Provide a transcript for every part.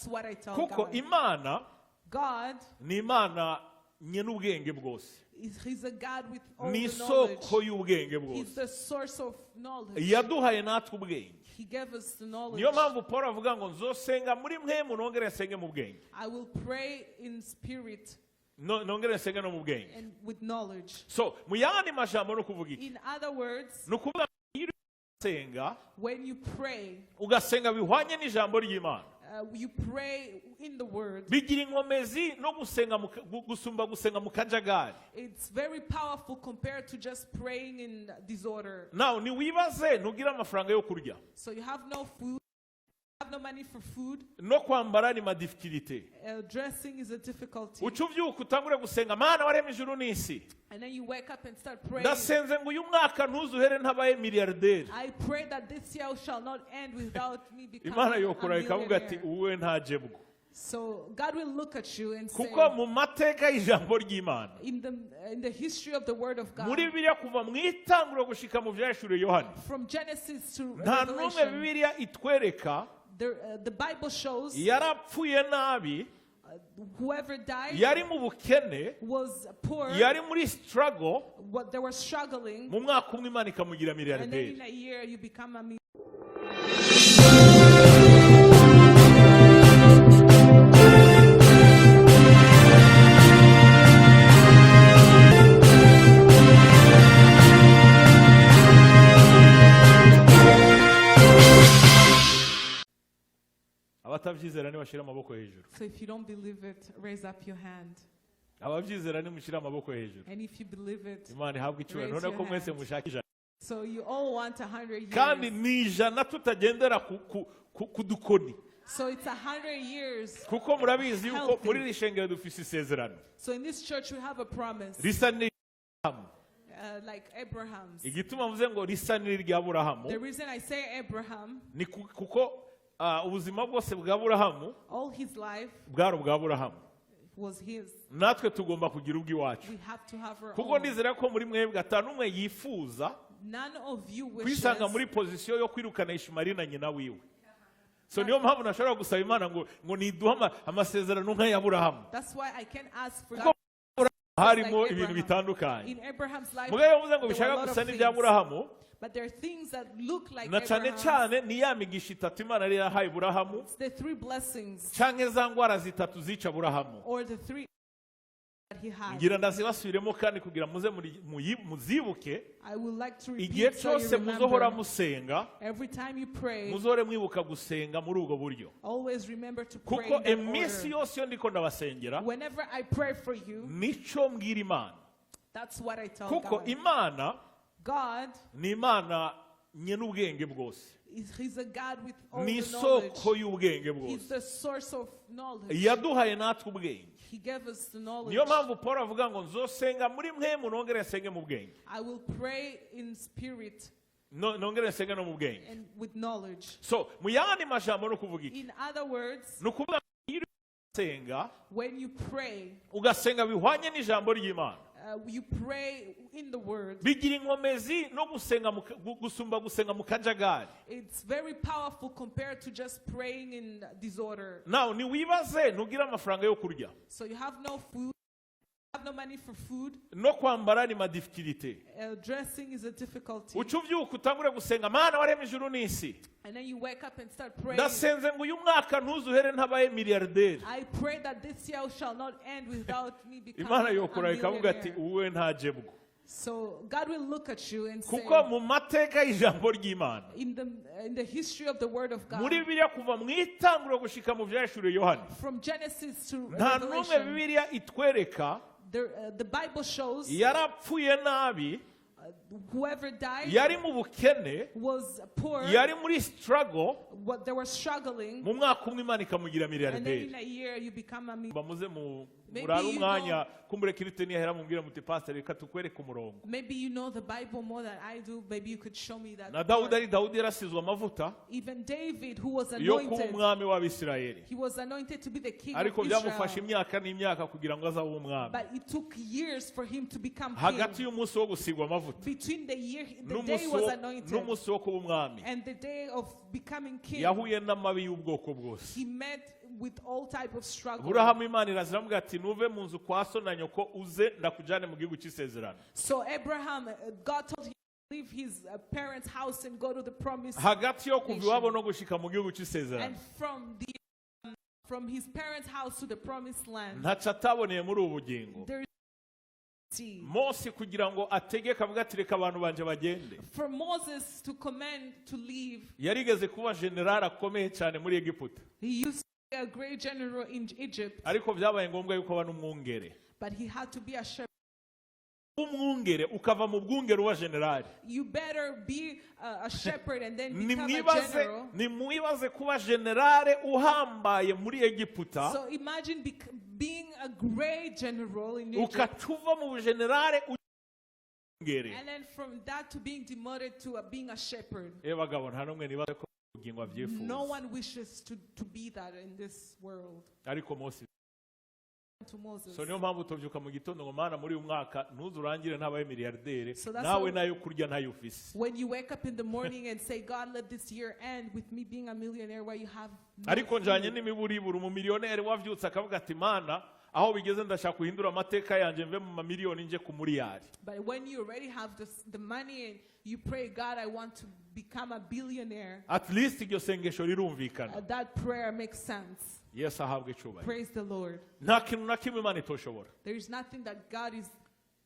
That's what I tell Kuko God. Imana God ni Imana nye n'ubwenge bwose. is, He's a God with all Ni the knowledge. isoko y'ubwenge He's bwose. the source of knowledge. Yaduhaye natwe ubwenge. He gave us the knowledge. Niyo mpamvu Paul avuga ngo nzosenga muri mwe munongere nsenge mu bwenge. I will pray in spirit Nongere nsenge no mu bwenge. And with knowledge. So mu yandi majambo no kuvuga iki? In other words, Ni ukuvuga ngo iyo uri gusenga, when you pray, ugasenga bihwanye n'ijambo ry'Imana, you pray in the word. Bigira inkomezi no gusenga gusumba gusenga mu kajagari. It's very powerful compared to just praying in disorder. Nawe ntiwibaze ntugire amafaranga yo kurya, So you have no food, you have no money for food. No kwambara ni ma difficultés. Dressing is a difficulty. Uca ubyuka utangure gusenga, Mana waremye ijuru n'isi, And then you wake up and start praying. Ndasenze ngo uyu mwaka ntuzuhere ntabaye miliyarderi. I pray that this year shall not end without me becoming Imana a yokora ikavuga ati, millionaire. uwe ntajebwo. So God will look at you and say, Kuko mu mateka y'ijambo ry'Imana, in the history of the Word of God, muri Bibiliya kuva mu itanguriro gushika mu Byahishuriwe Yohani, from Genesis to nta n'umwe Revelation, Bibiliya itwereka the Bible shows yarapfuye nabi, whoever died yari mu bukene, was poor, yari muri struggle, what they were struggling, mu mwaka umwe Imana ikamugira and then miliyarderi. in a year you become a millionaire. Abatabyizera ntibashyire amaboko hejuru. So if you don't believe it, raise up your hand. Ababyizera nimushyire amaboko hejuru. And if you believe it, Imana ihabwe icyubahiro. raise None ko your mwese hand. mushaka 100. So you all want 100 Kandi years. ni 100 tutagendera ku dukoni. So it's 100 years. Kuko murabizi yuko Healthy. Muri iri shengero dufise isezerano So in this church we have a promise, risa n'irya, like Abraham's. Igituma mvuze ngo risa n'irya Aburahamu, The reason I say Abraham, ni kuko ubuzima bwose bwa Aburahamu all his life bwari ubwa Aburahamu. Was his. Natwe tugomba kugira ubw'iwacu. We have to have our Kuko own. ndizera ko muri mwebwe atanu umwe yifuza None of you wishes kwisanga muri position yo kwirukana Ishimari na nyina wiwe. So niyo mpamvu nashobora gusaba Imana ngo niduhe amasezerano nk'aya Aburahamu. That's why I can ask for Kuko God. harimo Like ibintu Abraham. bitandukanye. In Abraham's life, Mugabo yavuze ngo there were a bishaka lot gusa of n'ibya things. Aburahamu, But there are things that look like na cyane Abraham's. Cyane ni ya migisha itatu Imana yari yarahaye Aburahamu, It's the three blessings canke za ngwara zitatu zica Aburahamu. Or the three that he had. Ngira ndazibasubiremo kandi kugira muze muzibuke. I would like to repeat Igihe so you cyose muzohora remember. musenga, Every time you pray, muzohore mwibuka gusenga muri ubwo buryo. Always remember to pray Kuko in that iminsi order. Yose iyo ndiko ndabasengera, Whenever I pray for you, nico mbwira Imana. That's what I tell Kuko God. Imana God ni Imana nye n'ubwenge bwose. is, He's a God with all Ni the knowledge. isoko y'ubwenge He's bwose. the source of knowledge. Yaduhaye natwe ubwenge. He gave us the knowledge. Niyo mpamvu Paul avuga ngo nzosenga muri mwe munongere nsenge mu bwenge. I will pray in spirit Nongere nsenge no mu bwenge. And with knowledge. So mu yandi majambo no kuvuga iki? In other words, Ni ukuvuga ngo iyo uri gusenga, when you pray, ugasenga bihwanye n'ijambo ry'Imana, you pray in the word. Bigira inkomezi no gusenga gusumba gusenga mu kajagari. It's very powerful compared to just praying in disorder. Nawe ntiwibaze ntugire amafaranga yo kurya, So you have no food, you have no money for food. No kwambara ni ma difficultés. Dressing is a difficulty. Uca ubyuka utangure gusenga, Mana waremye ijuru n'isi, And then you wake up and start praying. Ndasenze ngo uyu mwaka ntuzuhere ntabaye miliyarderi. I pray that this year shall not end without me becoming Imana a yokora ikavuga ati, millionaire. uwe ntajebwo. So God will look at you and say, Kuko mu mateka y'ijambo ry'Imana, in the history of the Word of God, muri Bibiliya kuva mu itanguriro gushika mu Byahishuriwe Yohani, from Genesis to nta n'umwe Revelation, Bibiliya itwereka the Bible shows yarapfuye nabi, whoever died yari mu bukene, was poor, yari muri struggle, what they were struggling, mu mwaka umwe Imana ikamugira and then miliyarderi. in a year you become a millionaire. Bamuze mu Maybe murare you umwanya kumbure kirite niyahera mumbwire muti, pastor, reka tukwereke umurongo. Maybe you know the Bible more than I do. Maybe you could show me that Na Dawudi, part. ari Dawudi yarasizwe amavuta Even David, who was yo kuba anointed, umwami w'Abisirayeli, he was anointed to be the king ariko of byamufashe Israel. Imyaka n'imyaka kugira ngo azabe umwami. But it took years for him to become Hagati king. Y'umunsi wo gusigwa amavuta Between the day he n'umunsi was anointed n'umunsi wo kuba umwami, and the day of becoming king, yahuye n'amabi y'ubwoko bwose. He met with all type of struggle. Aburahamu Imana iraza iramubwira ati nuve mu nzu kwa so na nyoko uze ndakujyane mu gihugu cy'isezerano. So Abraham, God told him to leave his parents' house and go to the promised Hagati yo kuva iwabo no gushika mu gihugu cy'isezerano and from his parents' house to the promised land. Ntaco ataboneye muri ubu bugingo. There is sea. Mose kugira ngo ategeke avuga ati reka abantu banje bagende, For Moses to command to leave, yarigeze kuba generali akomeye cyane muri Egiputa, he used to be a great general in Egypt, ariko byabaye ngombwa yuko aba n'umwungere. But he had to be a shepherd. Umwungere ukava mu bwungere uba generali. You better be a shepherd and then become a Nimwibaze general. Nimwibaze kuba generale uhambaye muri Egiputa, So imagine being a great general in Egypt, ukaca uva mu bugenerale ungere. And then from that to being demoted to being a shepherd. Eh bagabo nta n'umwe nibaze ko ubugingo abyifuza. No one wishes to be that in this world. Ariko Mose To Moses. So niyo mpamvu utobyuka mu gitondo ngo mana muri uyu mwaka ntuzurangire ntabaye miliyardere So that's nawe nayo kurya ntayo ufise. When you wake up in the morning and say, "God, let this year end with me being a millionaire," where you have no Ariko njanye food. n'imiburiburi umumiliyoneri wavyutse akavuga ati mana aho bigeze ndashaka guhindura amateka yanjye mve mu mamiliyoni nje ku muriyari. But when you already have the money and you pray, "God, I want to become a billionaire," At least iryo sengesho rirumvikana. That prayer makes sense. Yesu ahabwe icyubahiro. Praise the Lord. Nta kintu na kimwe Imana itoshobora. There is nothing that God is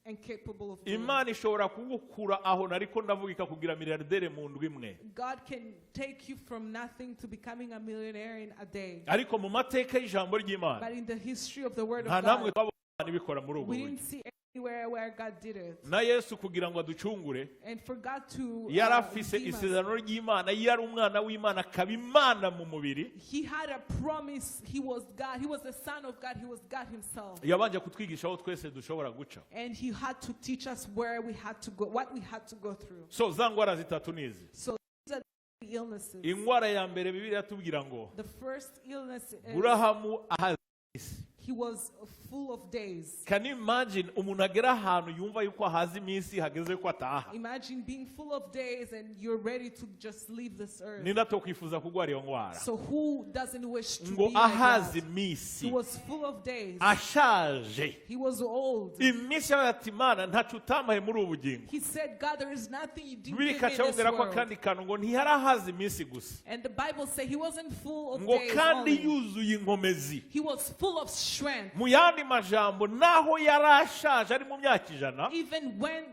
incapable of doing. Imana ishobora kugukura aho nariko ndavuga ikakugira miliyardere mu ndwi imwe. God can take you from nothing to becoming a millionaire in a day. Ariko mu mateka y'ijambo ry'Imana But in the history of the Word nta of namwe God, twabonye Imana ibikora muri ubwo we buryo. didn't see anywhere where God did it. Na Yesu kugira ngo aducungure And for God to yari afise redeem us, isezerano ry'Imana yari umwana w'Imana akaba Imana mu mubiri. He had a promise. He was God. He was the Son of God. He was God Himself. Yabanje kutwigisha aho twese dushobora guca. And He had to teach us where we had to go, what we had to go through. So za ndwara zitatu nizi. So these are the illnesses. Indwara ya mbere Bibiliya yatubwira ngo The first illness is Burahamu ahaze iminsi. He was full of days. Can you imagine umuntu agera ahantu yumva yuko ahaze iminsi hageze ko ataha? Imagine being full of days and you're ready to just leave this earth. Ninde atokwifuza kurwara iyo ndwara? So who doesn't wish to Ngo be like ahaze that? iminsi He was full of days. ashaje He was old. iminsi yawe ati Imana ntaco utamaye muri ubu bugingo. He said, "God, there is nothing you didn't Bibiliya give me in ikaca this yongera ko world." akandi kantu ngo ntiyari ahaze iminsi gusa, And the Bible says he wasn't full of ngo days kandi only. yuzuye inkomezi. He was full of strength. Mu yandi majambo naho yari ashaje ari mu myaka 100, Even when,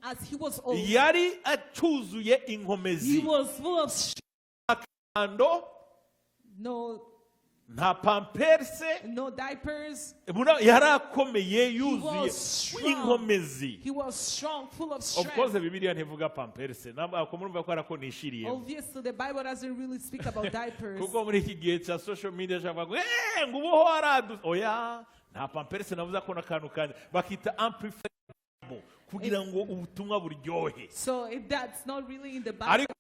as he was old, yari acuzuye he inkomezi. was full of strength. Ando No, nta pamperse no diapers. Yari akomeye yuzuye Was strong. inkomezi. He was strong, full of Of course strength. Bibiliya ntivuga pamperse ntabwo murumva ko arako nishiriye, Obviously, the Bible doesn't really speak about diapers. Kuko muri iki gihe cya social media ashobora kuvuga ngo "Eh, ngo ubuho waradu oya nta pamperse navuze ko n'akantu kanjye bakita amplifier kugira ngo ubutumwa buryohe." So if that's not really in the Bible, Ariko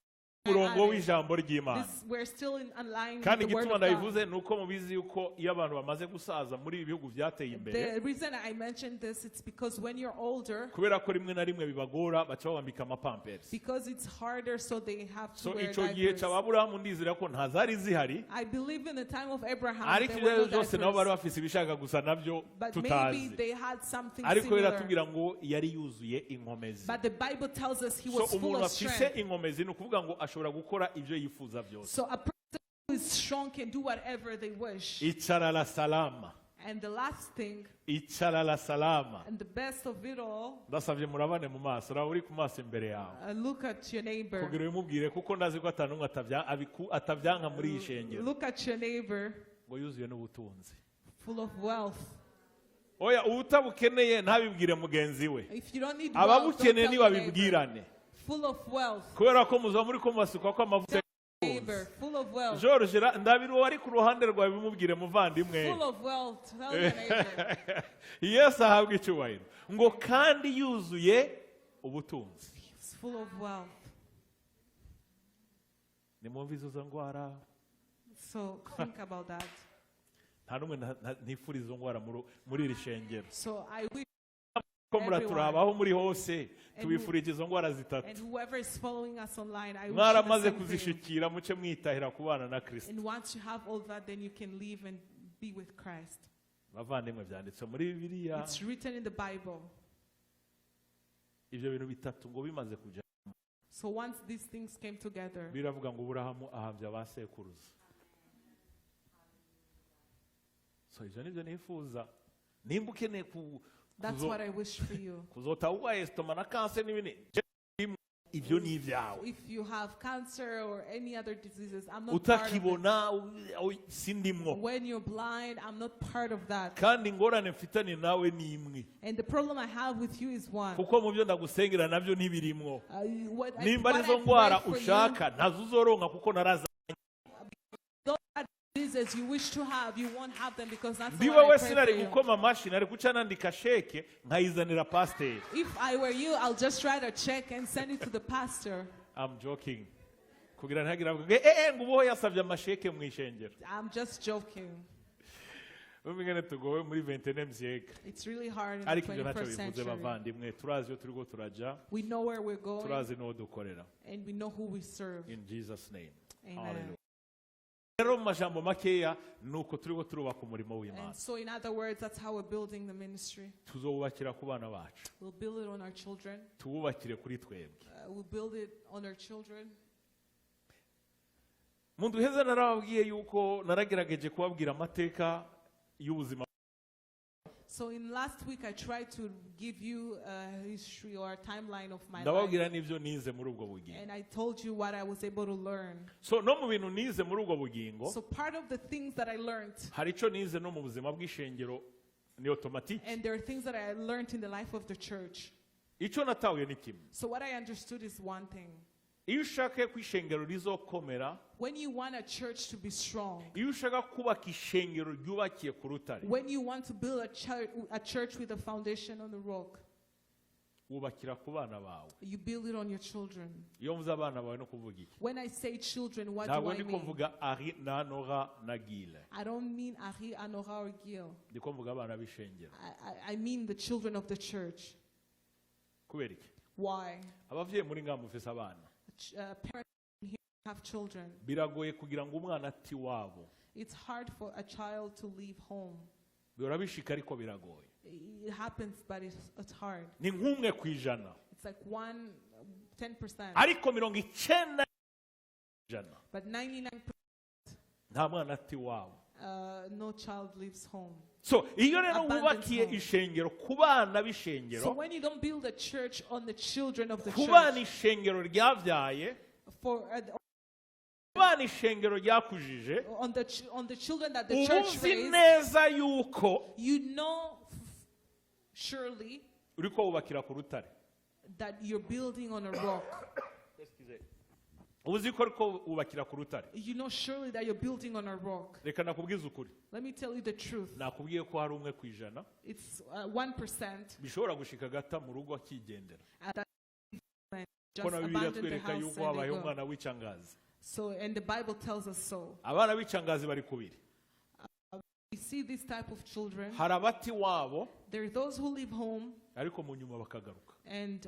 umurongo added. W'ijambo ry'Imana This, we're still in line kandi with the word igituma of God. ndabivuze ni uko mubizi yuko iyo abantu bamaze gusaza muri ibi bihugu byateye imbere, The reason I mentioned this, it's because when you're older, kubera ko rimwe na rimwe bibagora baca babambika amapampersi. Because it's harder, so they have to So wear icyo gihe diapers. cya Aburahamu ndizera ko ntazari zihari, I believe in the time of Abraham, ariko there ibyo were no ari byo byose nabo bari diapers. bafise ibishaka gusa nabyo But maybe tutazi. They had something Ariko similar. biratubwira ngo yari yuzuye inkomezi. But the Bible tells us he So was full umuntu of afise strength. inkomezi ni ukuvuga ngo ashobora gukora ibyo yifuza byose. So a person who is strong can do whatever they wish. Icarara salama. And the last thing, Icarara salama. And the best of it all, Ndasabye murabane mu maso uraba uri ku maso imbere yawe look at your neighbor. kugira ubimubwire kuko ndazi ko atanumwe atabyanka muri iyi shengero. Look at your neighbor, Ngo yuzuye n'ubutunzi. Full of wealth. Oya utabukeneye ntabibwire mugenzi we. If you don't need wealth, don't Ababukeneye tell your neighbor. ntibabibwirane. Full of wealth. Kubera ko muzaba muri ko mubasukwa ko amavuta. Neighbor, full of wealth. George ndabira uwo ari ku ruhande rwawe bimubwire muvandimwe. Full of wealth. Tell your neighbor. Yesu ahabwe icyubahiro ngo kandi yuzuye ubutunzi. He's full of wealth. Nimwumve izo ndwara. So think about that. Nta n'umwe ntifuriza izo ndwara muri iri shengero. So I wish Ko muraturaba aho muri hose, tubifurije izo ndwara zitatu. And whoever is following us online, I wish you the Mwaramaze same thing. kuzishikira, muce mwitahira kubana na Kristo. And once you have all that, then you can leave and be with Christ. Bavandimwe, byanditse muri Bibiliya. It's written in the Bible. Ibyo bintu bitatu ngo bimaze kuja, So once these things came together, biravuga ngo Uburahamu ahambya ba sekuruza. So ibyo nibyo nifuza. Nimba ukeneye that's what I wish for you. Kuzota urwaye estomac na kanseri n'ibindi, ibyo ni ibyawe. If you have cancer or any other diseases, I'm not part of it. Utakibona sindimwo. When you're blind, I'm not part of that. Kandi ingorane mfitanye nawe ni imwe, And the problem I have with you is one. Kuko mu byo ndagusengera nabyo ntibirimwo. Nimba What arizo I pray ndwara for you, ushaka, ntazo uzoronka kuko naraza. Those are diseases you wish to have, you won't have them because that's Ndi what I wowe pray sinari for you. gukoma amashyi, nari guca nandika sheke nkayizanira pasiteri. If I were you, I'll just write a check and send it to the pastor. I'm joking, kugira ntihagire avuga ngo eh eh, ngo ubuho yasabye amasheke mu ishengero. I'm just joking. Urumva ingene tugowe muri 21 siècle. It's really hard in the Ariko ibyo ntacyo 21st bivuze, century. bavandimwe. Turazi iyo turiko turaja, We know where we're going turazi n'uwo dukorera. And we know who we serve. In Jesus' name. Amen. Hallelujah. Rero mu majambo makeya ni uko turiko turubaka umurimo w'Imana. And so, in other words, that's how we're building the ministry. Tuzowubakira ku bana bacu, We'll build it on our children. Tuwubakire kuri twebwe. We'll build it on our children. Mu ndwi iheze narababwiye yuko naragerageje kubabwira amateka y'ubuzima. So, in last week, I tried to give you a history or a timeline of my life. Ndababwira n'ibyo nize muri ubwo bugingo. And I told you what I was able to learn. So no mu bintu nize muri ubwo bugingo, So, part of the things that I learned, hari icyo nize no mu buzima bw'ishengero, ni automatique. And there are things that I learned in the life of the church. Icyo natahuye ni kimwe. So, what I understood is one thing. Iyo ushaka ko ishengero rizokomera, When you want a church to be strong, iyo ushaka kubaka ishengero ryubakiye ku rutare, when you want to build a church with a foundation on the rock, wubakira ku bana bawe. You build it on your children. Iyo mvuze abana bawe no kuvuga iki? When I say children, what do Ntabwo I ndi mean? kuvuga Ari na Nora na Gile. I don't mean Ari, Anora, or Gil. Ndi kuvuga abana b'ishengero. I mean the children of the church. Kubera iki? Why? Abavyeyi muri ngaha mufise abana, Parents here have children. Biragoye kugira ngo umwana ati wabo. It's hard for a child to leave home. Bihora bishika, ariko biragoye. It happens, but it's hard. Ni nk'umwe ku ijana, It's like 10%. Ariko 90%, But 99%, nta mwana ati wabo. No child leaves home. So iyo rero Abandons wubakiye home. ishengero ku bana b'ishengero, So when you don't build a church on the children of the ku bana church, ishengero ryabyaye, for ku bana ishengero ryakujije, on the children that the uba church uzi raised, neza yuko you know surely uriko wubakira ku rutare. That you're building on a rock. Uba uzi ko uriko wubakira ku rutare. You know surely that you're building on a rock. Reka nakubwize ukuri. Let me tell you the truth. Nakubwiye ko hari 1%, It's 1% bishobora gushika agata mu rugo akigendera, that ko just na Bibiliya abandon the twereka house yuko and they habayeho go. umwana w'icangazi. So, and the Bible tells us so. Abana b'icangazi bari kubiri. We see this type of children. Hari abati wabo, There are those who leave home ariko mu nyuma bakagaruka, and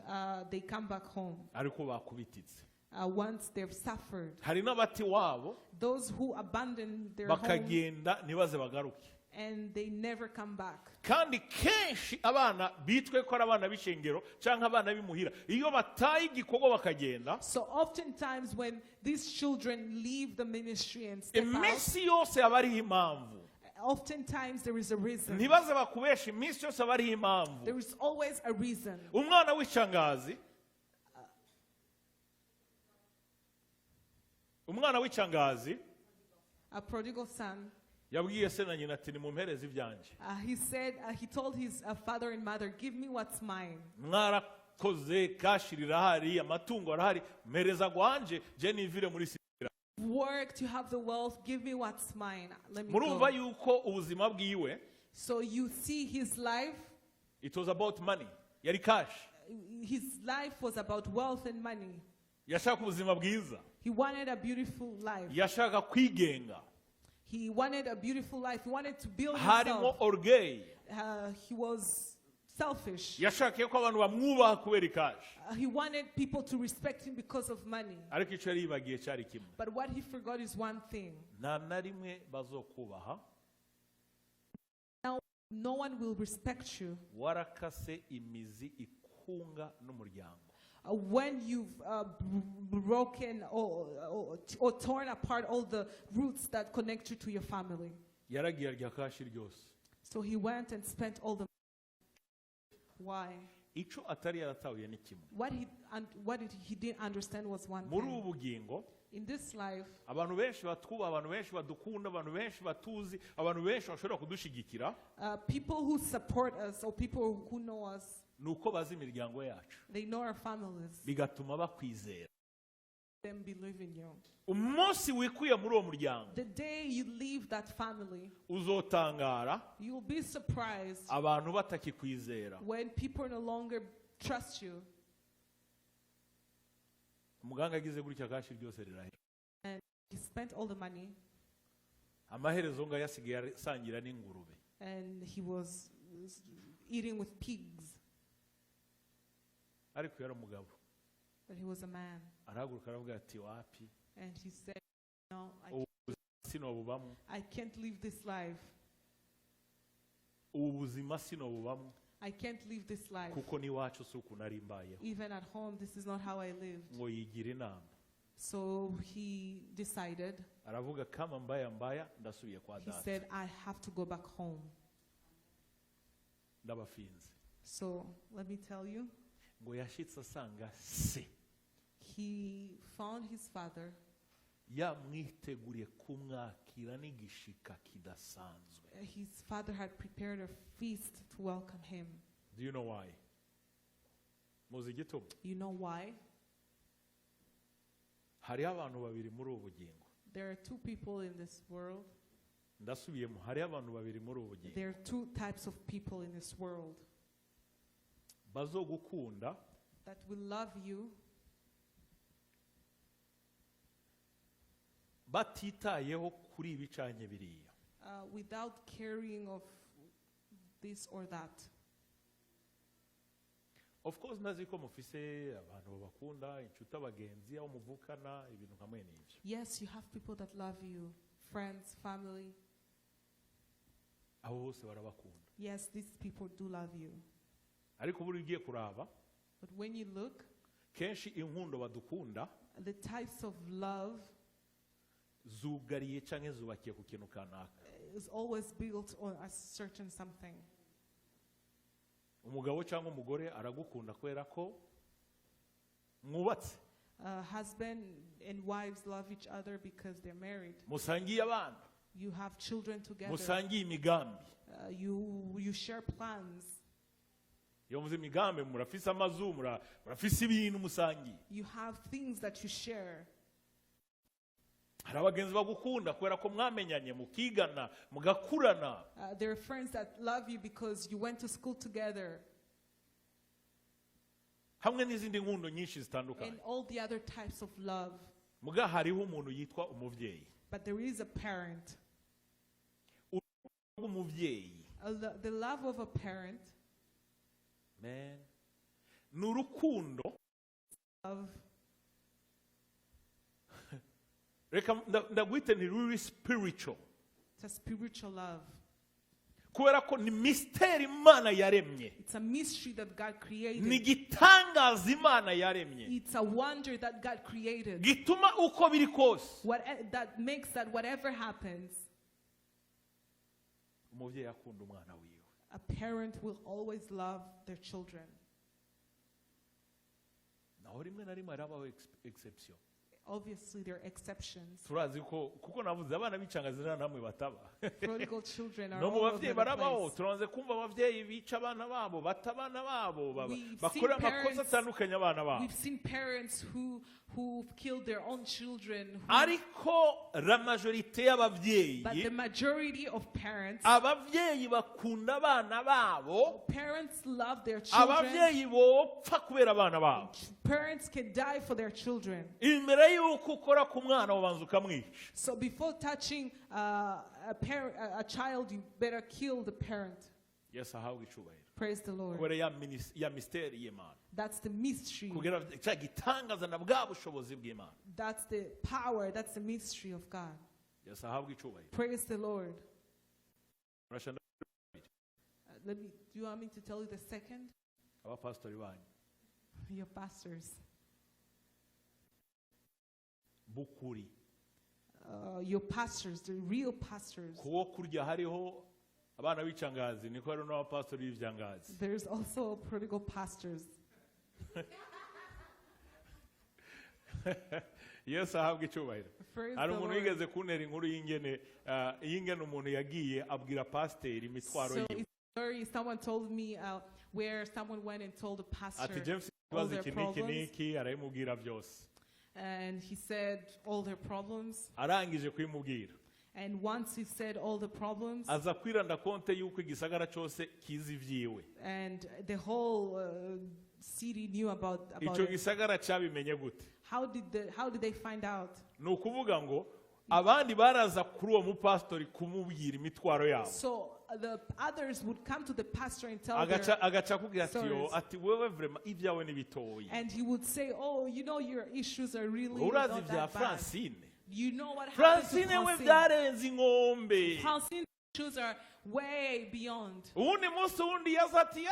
they come back home ariko bakubititse. Once they've suffered. Hari n'abati wabo, Those who abandon their home bakagenda ntibaze bagaruke. And they never come back. Kandi kenshi abana bitwe ko ari abana b'ishengero cyangwa abana b'imuhira, iyo bataye igikorwa bakagenda, So oftentimes when these children leave the ministry and step out, iminsi yose haba hariho impamvu. Oftentimes there is a reason. Ntibaze bakubesha, iminsi yose haba hariho impamvu. There is always a reason. Umwana w'icangazi, umwana w'icangazi A prodigal son, yabwiye se na nyina ati nimumpereze ibyanjye. He told his father and mother, "Give me what's mine." Mwarakoze, cash rirahari, amatungo arahari, mpereza gwanje je nivire muri si. Work to have the wealth, give me what's mine. Let me Murumva go. Yuko ubuzima bwiwe, So you see his life, it was about money, yari cash. His life was about wealth and money. Yashaka ubuzima bwiza. He wanted a beautiful life. Yashaka kwigenga. He wanted a beautiful life. He wanted to build Harimo himself. orgueil. He was selfish. Yashakiye ko abantu bamwubaha kubera i cash. He wanted people to respect him because of money. Ariko icyo yari yibagiye cyari kimwe. But what he forgot is one thing. Nta na rimwe bazokubaha Now, no one will respect you warakase imizi ikunga n'umuryango. When you've broken or torn apart all the roots that connect you to your family. Yaragiye arya cash ryose. So he went and spent all the. Why? Icyo atari yaratahuye ni kimwe. What he didn't understand was one Muri thing. ubu bugingo, In this life, abantu benshi batwubaha, abantu benshi badukunda, abantu benshi batuzi, abantu benshi bashobora kudushigikira, people who support us or people who know us, ni uko bazi imiryango yacu, they know our families. Bigatuma bakwizera. Them believe in you. Umunsi wikuye muri uwo muryango, The day you leave that family, uzotangara you'll be surprised abantu batakikwizera. When people no longer trust you. Umuganga agize gutya, cash ryose rirahera. He spent all the money Amaherezo ngo yasigaye asangira n'ingurube. And he was eating with pigs. Ariko yari umugabo. But he was a man. Arahaguruka aravuga ati wapi. And he said, "No, Oh. Sinobubamo. I can't live this life. Ubu buzima sinobubamo. I can't live this life. Kuko n'iwacu si uku nari mbayeho. Even at home, this is not how I lived." Ngo yigira inama. So he decided, Aravuga kama mbaya mbaya ndasubiye kwa he data. said, "I have to go back home." Ndabafinze. So let me tell you, Ngo yashitse asanga se he found his father. Yamwiteguriye kumwakira n'igishika kidasanzwe. His father had prepared a feast to welcome him. Do you know why? Muzi igituma? You know why? Hariho abantu babiri muri ubu bugingo. There are two people in this world. Ndasubiyemo, hariho abantu babiri muri ubu bugingo There are two types of people in this world bazogukunda that will love you batitayeho kuri ibi canke biriya. Without caring of this or that. Of course ndazi ko mufise abantu babakunda, inshuti, abagenzi, aho muvukana, ibintu nka mwene ivyo. Yes, you have people that love you, friends, family. Abo bose barabakunda. Yes, these people do love you. Ariko buri ugiye kuraba, But when you look, kenshi inkundo badukunda the types of love zugariye canke zubakiye ku kintu kanaka. Is always built on a certain something. Umugabo cyangwa umugore aragukunda kubera ko mwubatse, Husband and wives love each other because they're married. Musangiye abana, You have children together. Musangiye imigambi. You share plans. Iyo muzi imigambi, murafise amazu, murafise ibintu musangiye. You have things that you share. Hari abagenzi bagukunda kubera ko mwamenyanye, mukigana, mugakurana. There are friends that love you because you went to school together Hamwe n'izindi nkundo nyinshi zitandukanye. And all the other types of love. Muga hariho umuntu yitwa umubyeyi. But there is a parent. Umubyeyi, The love of a parent, man, ni urukundo. Of Reka ndagwite ni ruri spiritual, it's a spiritual love. Kubera ko ni mystère Imana yaremye. It's a mystery that God created. Ni igitangaza Imana yaremye It's a wonder that God created. Gituma uko biri kose, What, that makes that whatever happens, umubyeyi akunda umwana wiwe. A parent will always love their children. Naho rimwe na rimwe harabaho exception. Obviously, there are exceptions. Turazi ko kuko navuze abana b'icangazina namwe bataba. Prodigal children are No mu all over bavyeyi the barabaho. place. Turanze kumva abavyeyi bica abana babo, bata abana babo, We've bakora seen amakosa parents- atandukanye abana babo. We've seen parents who've killed their own children. Ariko la majorité y'abavyeyi, But the majority of parents, abavyeyi bakunda abana babo. Parents love their children. Abavyeyi bopfa kubera abana babo. Parents can die for their children. Imbere y'uko ukora ku mwana ubanza ukamwica. So before touching a child, you better kill the parent. Yesu ahabwe icubahiro. Praise the Lord. Kubera ya mystère y'Imana. That's the mystery. Kugira cya gitangaza na bwa bushobozi bw'Imana. That's the power. That's the mystery of God. Yesu ahabwe icubahiro. Praise the Lord. Urashaka Let me. Do you want me to tell you the second? abapasitori banyu Your pastors. b'ukuri. Your pastors, the real pastors. Kuwo kurya hariho abana b'icangazi niko hariho n'abapasitori b'ibyangazi. There's also prodigal pastors. Yesu ahabwe icyubahiro. Praise Hari the umuntu Lord. wigeze kuntera inkuru y'ingene umuntu yagiye abwira pasiteri imitwaro So yiwe. it's a story someone told me where someone went and told the pastor Ati James all ikibazo their iki n'iki problems. n'iki arabimubwira byose. And he said all their problems. Arangije kubimubwira And once he said all the problems, aza kwiranda konte y'uko igisagara cyose kizi ibyiwe. And the whole city knew about Icyo it. Gisagara cyabimenye gute? How did they find out? Ni ukuvuga ngo abandi baraza kuri uwo mupasitori kumubwira imitwaro yabo. So the others would come to the pastor and tell Agaca their, agaca akubwira ati yo stories. Ati wewe vraiment ibyawe ni bitoyi. And he would say, "Oh, your issues are really Urazi not ibya that bad. Francine. You know what happened to Francine we Francine? byarenze inkombe. Francine's issues are way beyond." Uwundi munsi uwundi yaza ati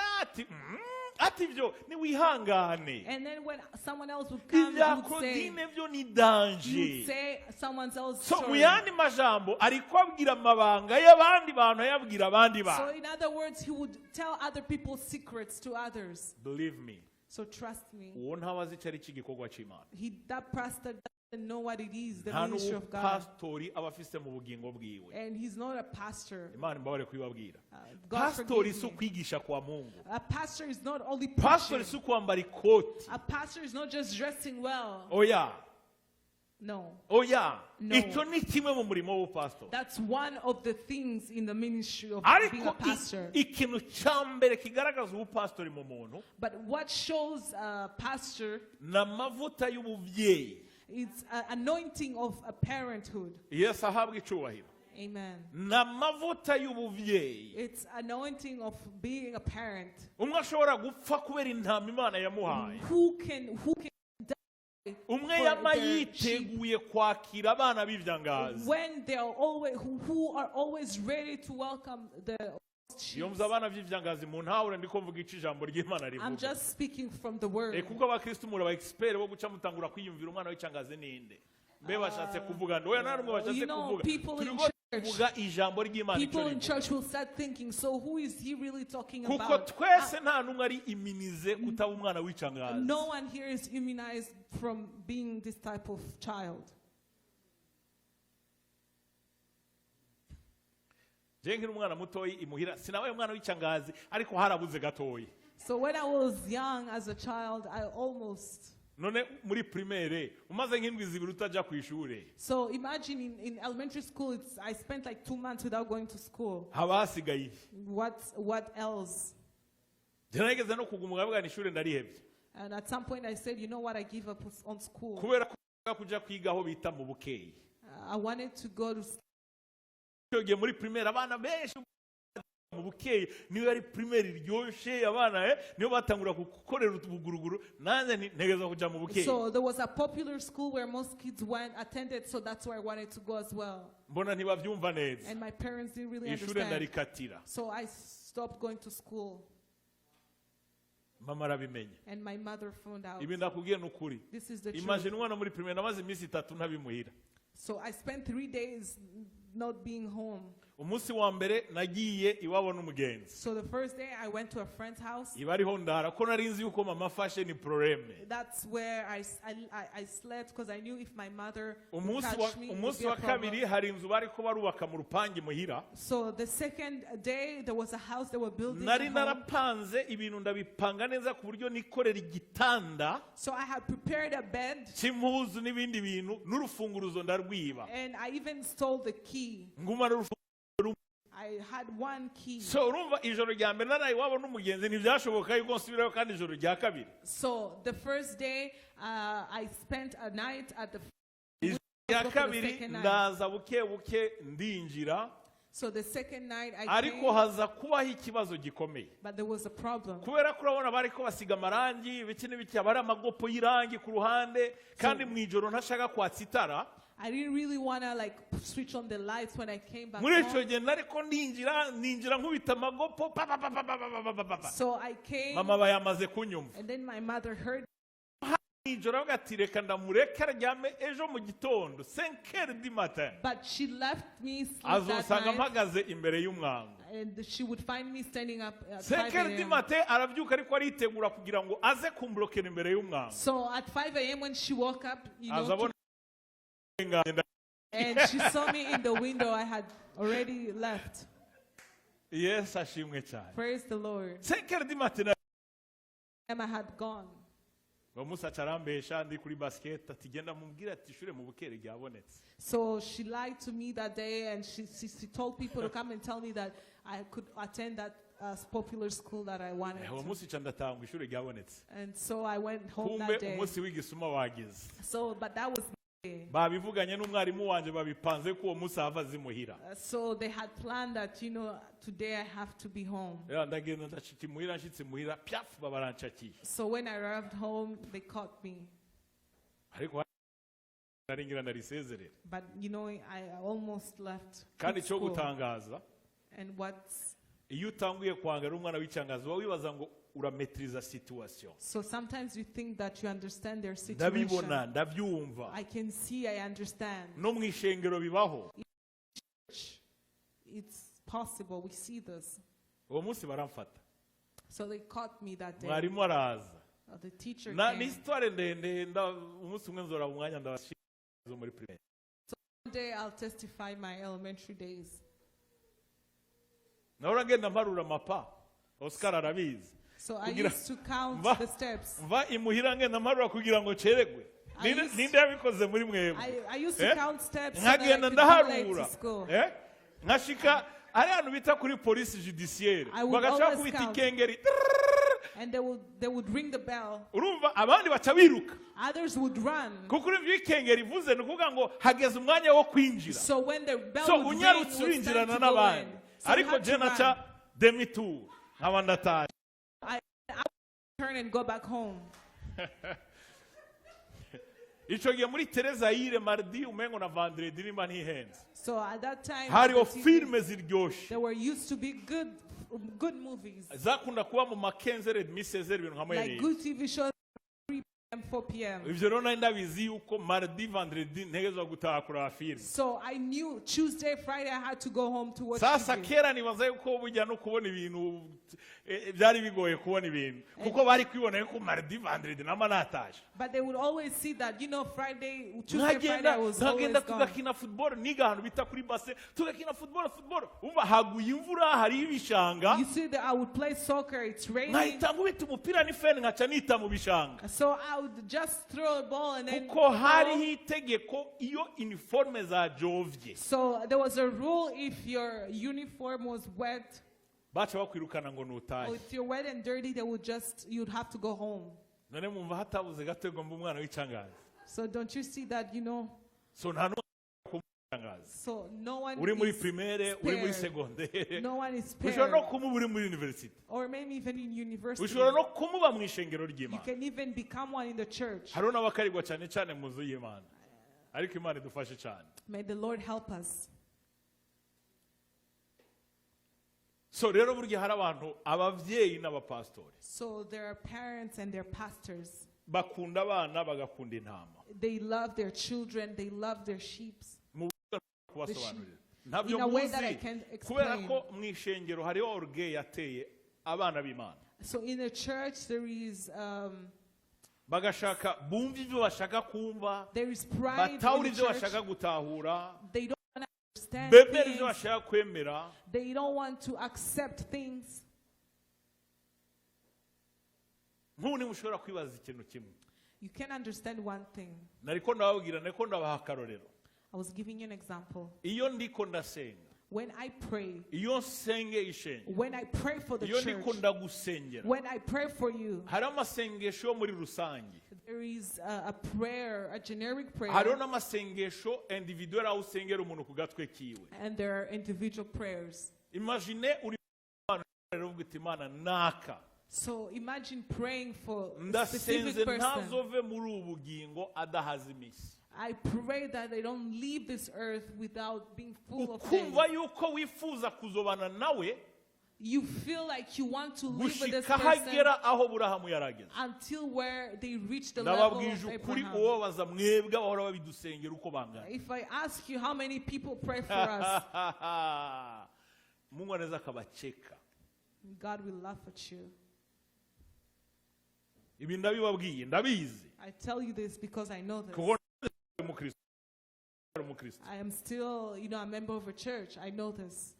ati ibyo niwihangane. And then when someone else would come, Ibya he would say, Claudine byo ni he would danger. say someone else's So mu story. Yandi majambo ariko abwira amabanga y'abandi bantu ayabwira abandi So bantu. in other words, he would tell other people's secrets to others. Believe me, So trust me, uwo ntabazi icyo ari cy'igikorwa cy'Imana. That pastor doesn't know what it is, the Nta ministry of God. n'ubupasitori aba afise mu bugingo bwiwe. And he's not a pastor. Imana imbabare kubibabwira. God Pasitori forgive si me. Ukwigisha kwa Mungu. A pastor is not only Pasitori preaching. si ukwambara ikoti. A pastor is not just dressing well. Oya. No. Oya. No. Icyo ni kimwe mu murimo w'ubupasitori. That's one of the things in the ministry of being Ariko a pastor. Ikintu cya mbere kigaragaza ubupasitori mu muntu But what shows a pastor ni amavuta y'ububyeyi. It's an anointing of a parenthood. Yesu ahabwa icyubahiro. Amen. Ni amavuta y'ububyeyi. It's anointing of being a parent. Umwe ashobora gupfa kubera intama Imana yamuhaye. Who can die Umwe for yama their sheep yiteguye kwakira abana b'ibyangazi. when they are always who are always ready to welcome the sheep. Iyo mvuze abana b'ibyangazi mu ntahure ndiko mvuga icyo ijambo ry'Imana I'm rivuga. just speaking from the word. Eh, kuko abakristo muri aba expert bo guca mutangura kwiyumvira umwana w'icyangazi ninde mbe bashatse kuvuga ndo oya nta n'umwe bashatse kuvuga. People in Turiko church, tuvuga ijambo ry'Imana icyo people in rivuga. Church will start thinking, "So who is he really talking Kuko about?" twese nta n'umwe ari immunize kutaba umwana w'icangazi. No one here is immunized from being this type of child. Je nkiri umwana mutoyi imuhira sinabaye umwana w'icangazi ariko harabuze gatoyi. So when I was young as a child, I almost. None muri primaire umaze nk'indwi zibiri utajya ku ishure. So imagine in elementary school, I spent like 2 months without going to school. Haba hasigaye iki? What else? Njye narigeze no kuguma ukavuga ishure ndarihebye. And at some point I said, "You know what, I give up on school." Kubera ko kujya kwiga aho bita mu bukeyi. I wanted to go to Icyo gihe muri primaire abana benshi mu bukeyi niyo yari primaire iryoshye abana niyo batangura gukorera utubuguruguru nanjye ntegereza kujya mu bukeyi. So there was a popular school where most kids went, attended, so that's where I wanted to go as well. Mbona ntibabyumva neza. And my parents didn't really Ishure understand. ndarikatira. So I stopped going to school, Mama arabimenya. And my mother found out. Ibi ndakubwiye ni ukuri. This is the truth. Imagine umwana muri primaire namaze iminsi itatu ntabimuhira. So I spent 3 days not being home. Umunsi wa mbere nagiye iwabo n'umugenzi. So the first day I went to a friend's house. Iba ariho ndara ko nari nzi yuko mama afashe ni problème. That's where I, s- I slept because I knew if my mother would Umunsi wa, catch me, it would umunsi be a wa kabiri problem. hari inzu bariko barubaka mu rupangi muhira. So the second day, there was a house they were building Nari at home. Narapanze ibintu ndabipanga neza ku buryo nikorera igitanda So I had prepared a bed cy'impuzu n'ibindi bintu n'urufunguruzo ndarwiba. And I even stole the key. Nguma n'urufunguruzo. I had one key. So urumva ijoro rya mbere naraye iwabo n'umugenzi ntibyashoboka yuko nsubirayo kandi ijoro rya kabiri. So the first day, I spent a night at the Ijoro rya go for the kabiri second night. Ndaza buke buke ndinjira. So the second night I Ariko came, haza kubaho ikibazo gikomeye. But there was a problem. Kubera ko urabona bariko basiga amarangi ibiki n'ibiki, haba hari amagopo y'irangi ku ruhande, kandi mu ijoro ntashaka kwatsa itara. I didn't really want to, like, switch on the lights when I came back Muri icyo home. gihe nariko ninjira nkubita amagopo pa pa pa pa pa pa pa pa pa pa. So I came, Mama bayamaze kunyumva. And then my mother heard. Nijoro avuga ati reka ndamureke aryame, ejo mu gitondo 5 heures du matin But she left me sleep that azosanga night, mpagaze imbere y'umwango. And she would find me standing up at 5 5 heures du a.m. matin arabyuka ariko aritegura kugira ngo aze kumburokera imbere y'umwango. So at 5 a.m. when she woke up, Aza abona ngenda. and she saw me in the window, I had already left. Yesu ashimwe cyane. Praise the Lord. 5 heures du matin. And I had gone. Uwo munsi aca arambesha ndi kuri basket ati genda mubwire ati ishure mu Bukere ryabonetse. So she lied to me that day, and she told people to come and tell me that I could attend that popular school that I wanted Uwo to. Munsi nca ndatangwa ishure ryabonetse. And so I went home Kumbe that day. Umunsi w'igisuma wageze. So, but that was my day. Babivuganye n'umwarimu wanje babipanze ko uwo munsi ahava zimuhira. So they had planned that today I have to be home. Ya, ndagenda ndashika imuhira, nshitse imuhira pyafu babarancakiye. So when I arrived home, they caught me. Ariko nari ngira ndarisezerera. But I almost left Kandi icyo school. Gutangaza, And what's iyo utanguye kwanga ari umwana w'icyangazi uba wibaza ngo urametiriza situation. So sometimes you think that you understand their Ndabibona, situation. ndabyumva. I can see, I understand. No mu ishengero bibaho. It's possible. We see this. Uwo munsi baramfata. So they caught me that day. Mwarimu araza. The teacher Na ni came. histoire ndende umunsi umwe nzora umwanya ndabashira zo muri primaire. One day I'll testify my elementary days. Nahora ngenda mparura amapa, Oscar arabizi. So I used to count the steps. Mva imuhira ngenda mparura kugira ngo ceregwe. Ninde yabikoze muri mwebwe? I used to Eh? count steps so that I Nkagenda could be late ndaharura. to school. Eh? Nkashika ari ahantu bita kuri polisi judiciaire, I would bagaca always kubita count. ikengeri. And they would ring the bell. Urumva abandi baca biruka. Others would run. Kuko urumva iyo ikengeri ivuze ni ukuvuga ngo hageze umwanya wo kwinjira. So when the bell So would ring, unyarutse it was time urinjirana to go n'abandi. in. So you Ariko had je to naca run. demi-tour nkaba ndataye. I would turn and go back home. Icyo gihe muri Terezayire mardi umengo na vendredi nimba ntihenze, So at that time, hariho the TV, filime ziryoshe. there were used to be good movies, Zakunda kuba mu ma 15h30, 16h, ibintu nka like mwereye. good TV shows, 3 p.m., 4 p.m. Ivyo rero nari ndabizi yuko mardi vendredi ntegerezwa gutaha kuraba filime. So I knew Tuesday, Friday, I had to go home to watch Sasa TV. Kera nibaza yuko bujya no kubona ibintu byari bigoye kubona ibintu kuko bari kwibona yuko mardi vendredi nama nataje. But they would always see that Friday, Tuesday, Friday, Nkagenda I was always nkagenda gone. tugakina football, niga ahantu bita kuri base, tugakina football football, umva haguye imvura hariho ibishanga. You see that I would play soccer, it's raining. Nkahita nkubita umupira n'ifeni nkaca nita mu bishanga. So I would just throw a ball and then Kuko hariho throw. Itegeko iyo uniforme zajovye, So there was a rule: if your uniform was wet, baca bakwirukana ngo or nutahe. If you're wet and dirty, they would just you'd have to go home. None mumva hatabuze gato ngo mbe umwana w'icangazi? So don't you see that? So nta n'umwe w'icangazi. So no one Uri muri is primaire, uri muri spared. Secondaire, No one is ushobora no spared. kumuba uri muri university, Or maybe even in university. Ushobora no kumuba mu ishengero You ry'Imana. can even become one in the church. Hariho n'abakarigwa cyane cyane mu nzu y'Imana, ariko Imana idufashe cyane. May the Lord help us. So rero burya hari abantu, ababyeyi n'abapasitori, So there are parents and their pastors. Bakunda abana, bagakunda intama. They love their children, they love their sheep. Mu buryo kubasobanurira ntabyo In a way that I muzi can't kubera explain. Ko mu ishengero hariho orgueil yateye abana b'Imana. So in the church, Bagashaka bumva ibyo bashaka kumva, there is pride in batahura the ibyo church. Bashaka gutahura, They don't want to understand bemera ibyo things. Bashaka kwemera. They don't want to accept things. Nk'ubu niba ushobora kwibaza ikintu kimwe. You can understand one thing. Nariko ndababwira, nariko ndabaha akarorero. I was giving you an example. Iyo ndiko ndasenga, When I pray, iyo nsenge ishenge, when I pray for the iyo ndiko church, ndagusengera, when I pray for you, hari amasengesho yo muri rusange. There is a prayer, a generic prayer, Hariho n'amasengesho individuel aho usengera umuntu ku gatwe kiwe. And there are individual prayers. Imagine uri Imana rero uvuga uti Imana naka So imagine praying for a specific ndasenze person. Ntazove muri ubu bugingo adahaza iminsi. I pray that they don't leave this earth without being full of things. Ukumva yuko wifuza kuzobana nawe You feel like you want to live with this gushika person hagera aho Burahamu yarageze. Until where they reach the level Ndababwije of ukuri Abraham. uwobaza mwebwe abahora babidusengera uko bangana If I ask you how many people pray for us, Mungu anaweza akabacheka. God will laugh at you. Ibi ndabibabwiye ndabizi. I tell you this because I know this. Kuko umukristo umukristo. I am still a member of a church. I know this.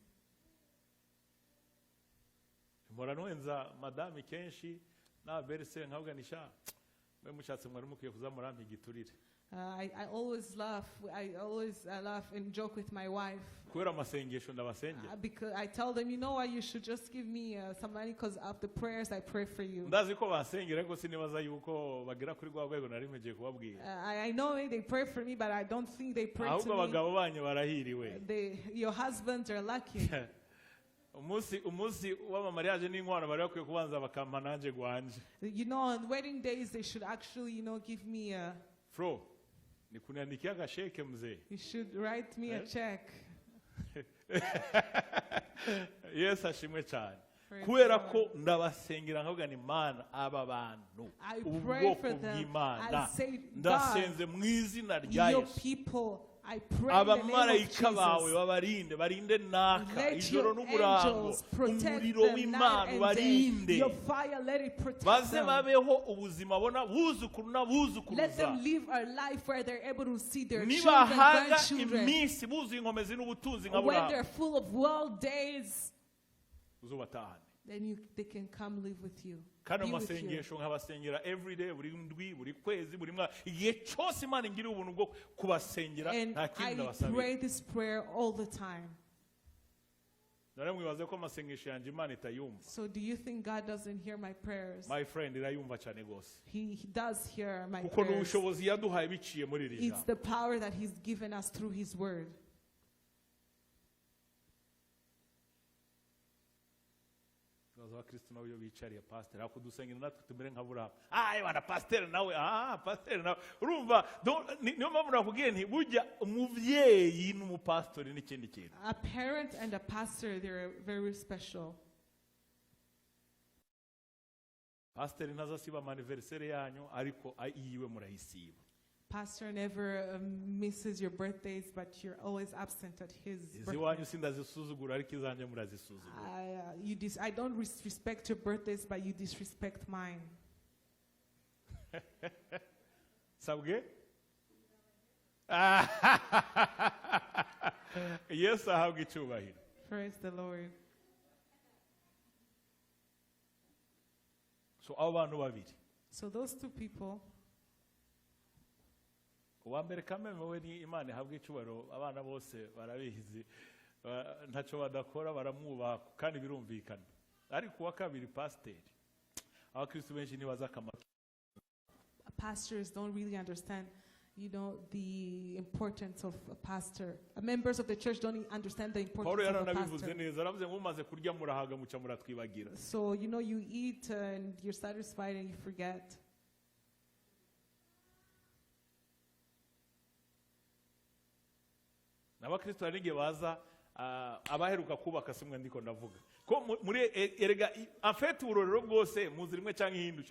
Mpora nwenza madame kenshi na berise nkavuga ni sha mwe mushatse mwari mukwiye kuza murampa igiturire. I always laugh. I always laugh and joke with my wife Kubera amasengesho ndabasengera. Because I tell them, "You know what, you should just give me some money because of the prayers I pray for you." Ndazi ko bansengera ariko sinibaza yuko bagera kuri rwa rwego nari mpegiye kubabwira. I know they pray for me, but I don't think they pray Ahubwo to me. abagabo banyu barahiriwe. Your husbands are lucky. Umunsi umunsi w'amamariage n'inkwano bari bakwiye kubanza bakampa nanjye gwanje. On wedding days, they should actually give me a, Fro ni kuniandikia gasheke mzee. You should write me a Eh? Check. Yesu ashimwe cyane. Praise Kubera the ko Lord. Ndabasengera nkavuga ni Mana aba bantu I ubu pray bwoko for them. bw'Imana I say, "God, ndasenze mu izina rya your Yesu people, I pray in the name of abamarayika bawe Jesus. babarinde barinde naka Let ijoro your n'umurango angels protect umuriro them night w'Imana and day. ubarinde Your fire, let it protect baze them. Babeho ubuzima bona buzukuru Let n'abuzukuruza them live a life where they're able to see their children, nibahaga grandchildren. Iminsi buzuye inkomezi n'ubutunzi nka When Burahamu they're full of well days, uzobatahane. Then they can come live with you. Kandi Be with you. amasengesho nkabasengera everyday buri ndwi buri kwezi buri mwaka igihe cyose Imana ingiriye ubuntu bwo kubasengera And nta kindi I ndabasabira. pray this prayer all the time. None mwibaze ko amasengesho yanjye Imana itayumva? So do you think God doesn't hear my prayers? My friend, irayumva cyane rwose. He does hear my Kuko ni prayers. ubushobozi yaduhaye biciye muri iri It's jambo. the power that He's given us through His word. Ibibazo abakristo nabo iyo bicariye pasiteri ariko dusengera natwe tumere nka Burahamu ah bana pasiteri nawe ah pasiteri nawe urumva niyo mpamvu nakubwiye nti burya umubyeyi n'umupasitori n'ikindi kintu. A parent and a pastor, they're very special. Pasiteri ntazasiba amaniveriseri yanyu ariko iyiwe murayisiba. Pastor never misses your birthdays, but you're always absent at his birthday. Iziwanyu sindazisuzugura ariko izanjye murazisuzugura. I don't respect your birthdays, but you disrespect mine. Sabwe Yesu ahabwa icyubahiro. Praise the Lord. So abo bantu babiri. So those two people, Uwa mbere kameme we ni Imana ihabwa icyubahiro abana bose barabizi ntacyo badakora baramwubaha kandi birumvikana ariko uwa kabiri pasiteri abakristo benshi ntibazi akamaro. Pastors don't really understand the importance of a pastor. Members of the church don't understand the Paul importance of a yaranabivuze pastor. Neza aravuze ngo mumaze kurya murahaga muca muratwibagira. So you eat and you're satisfied and you forget. N'abakristo hari n'igihe baza ah, abaheruka kubaka simwe ndiko ndavuga ko muri erega en fait uburorero bwose muzi rimwe cyangwa ihindi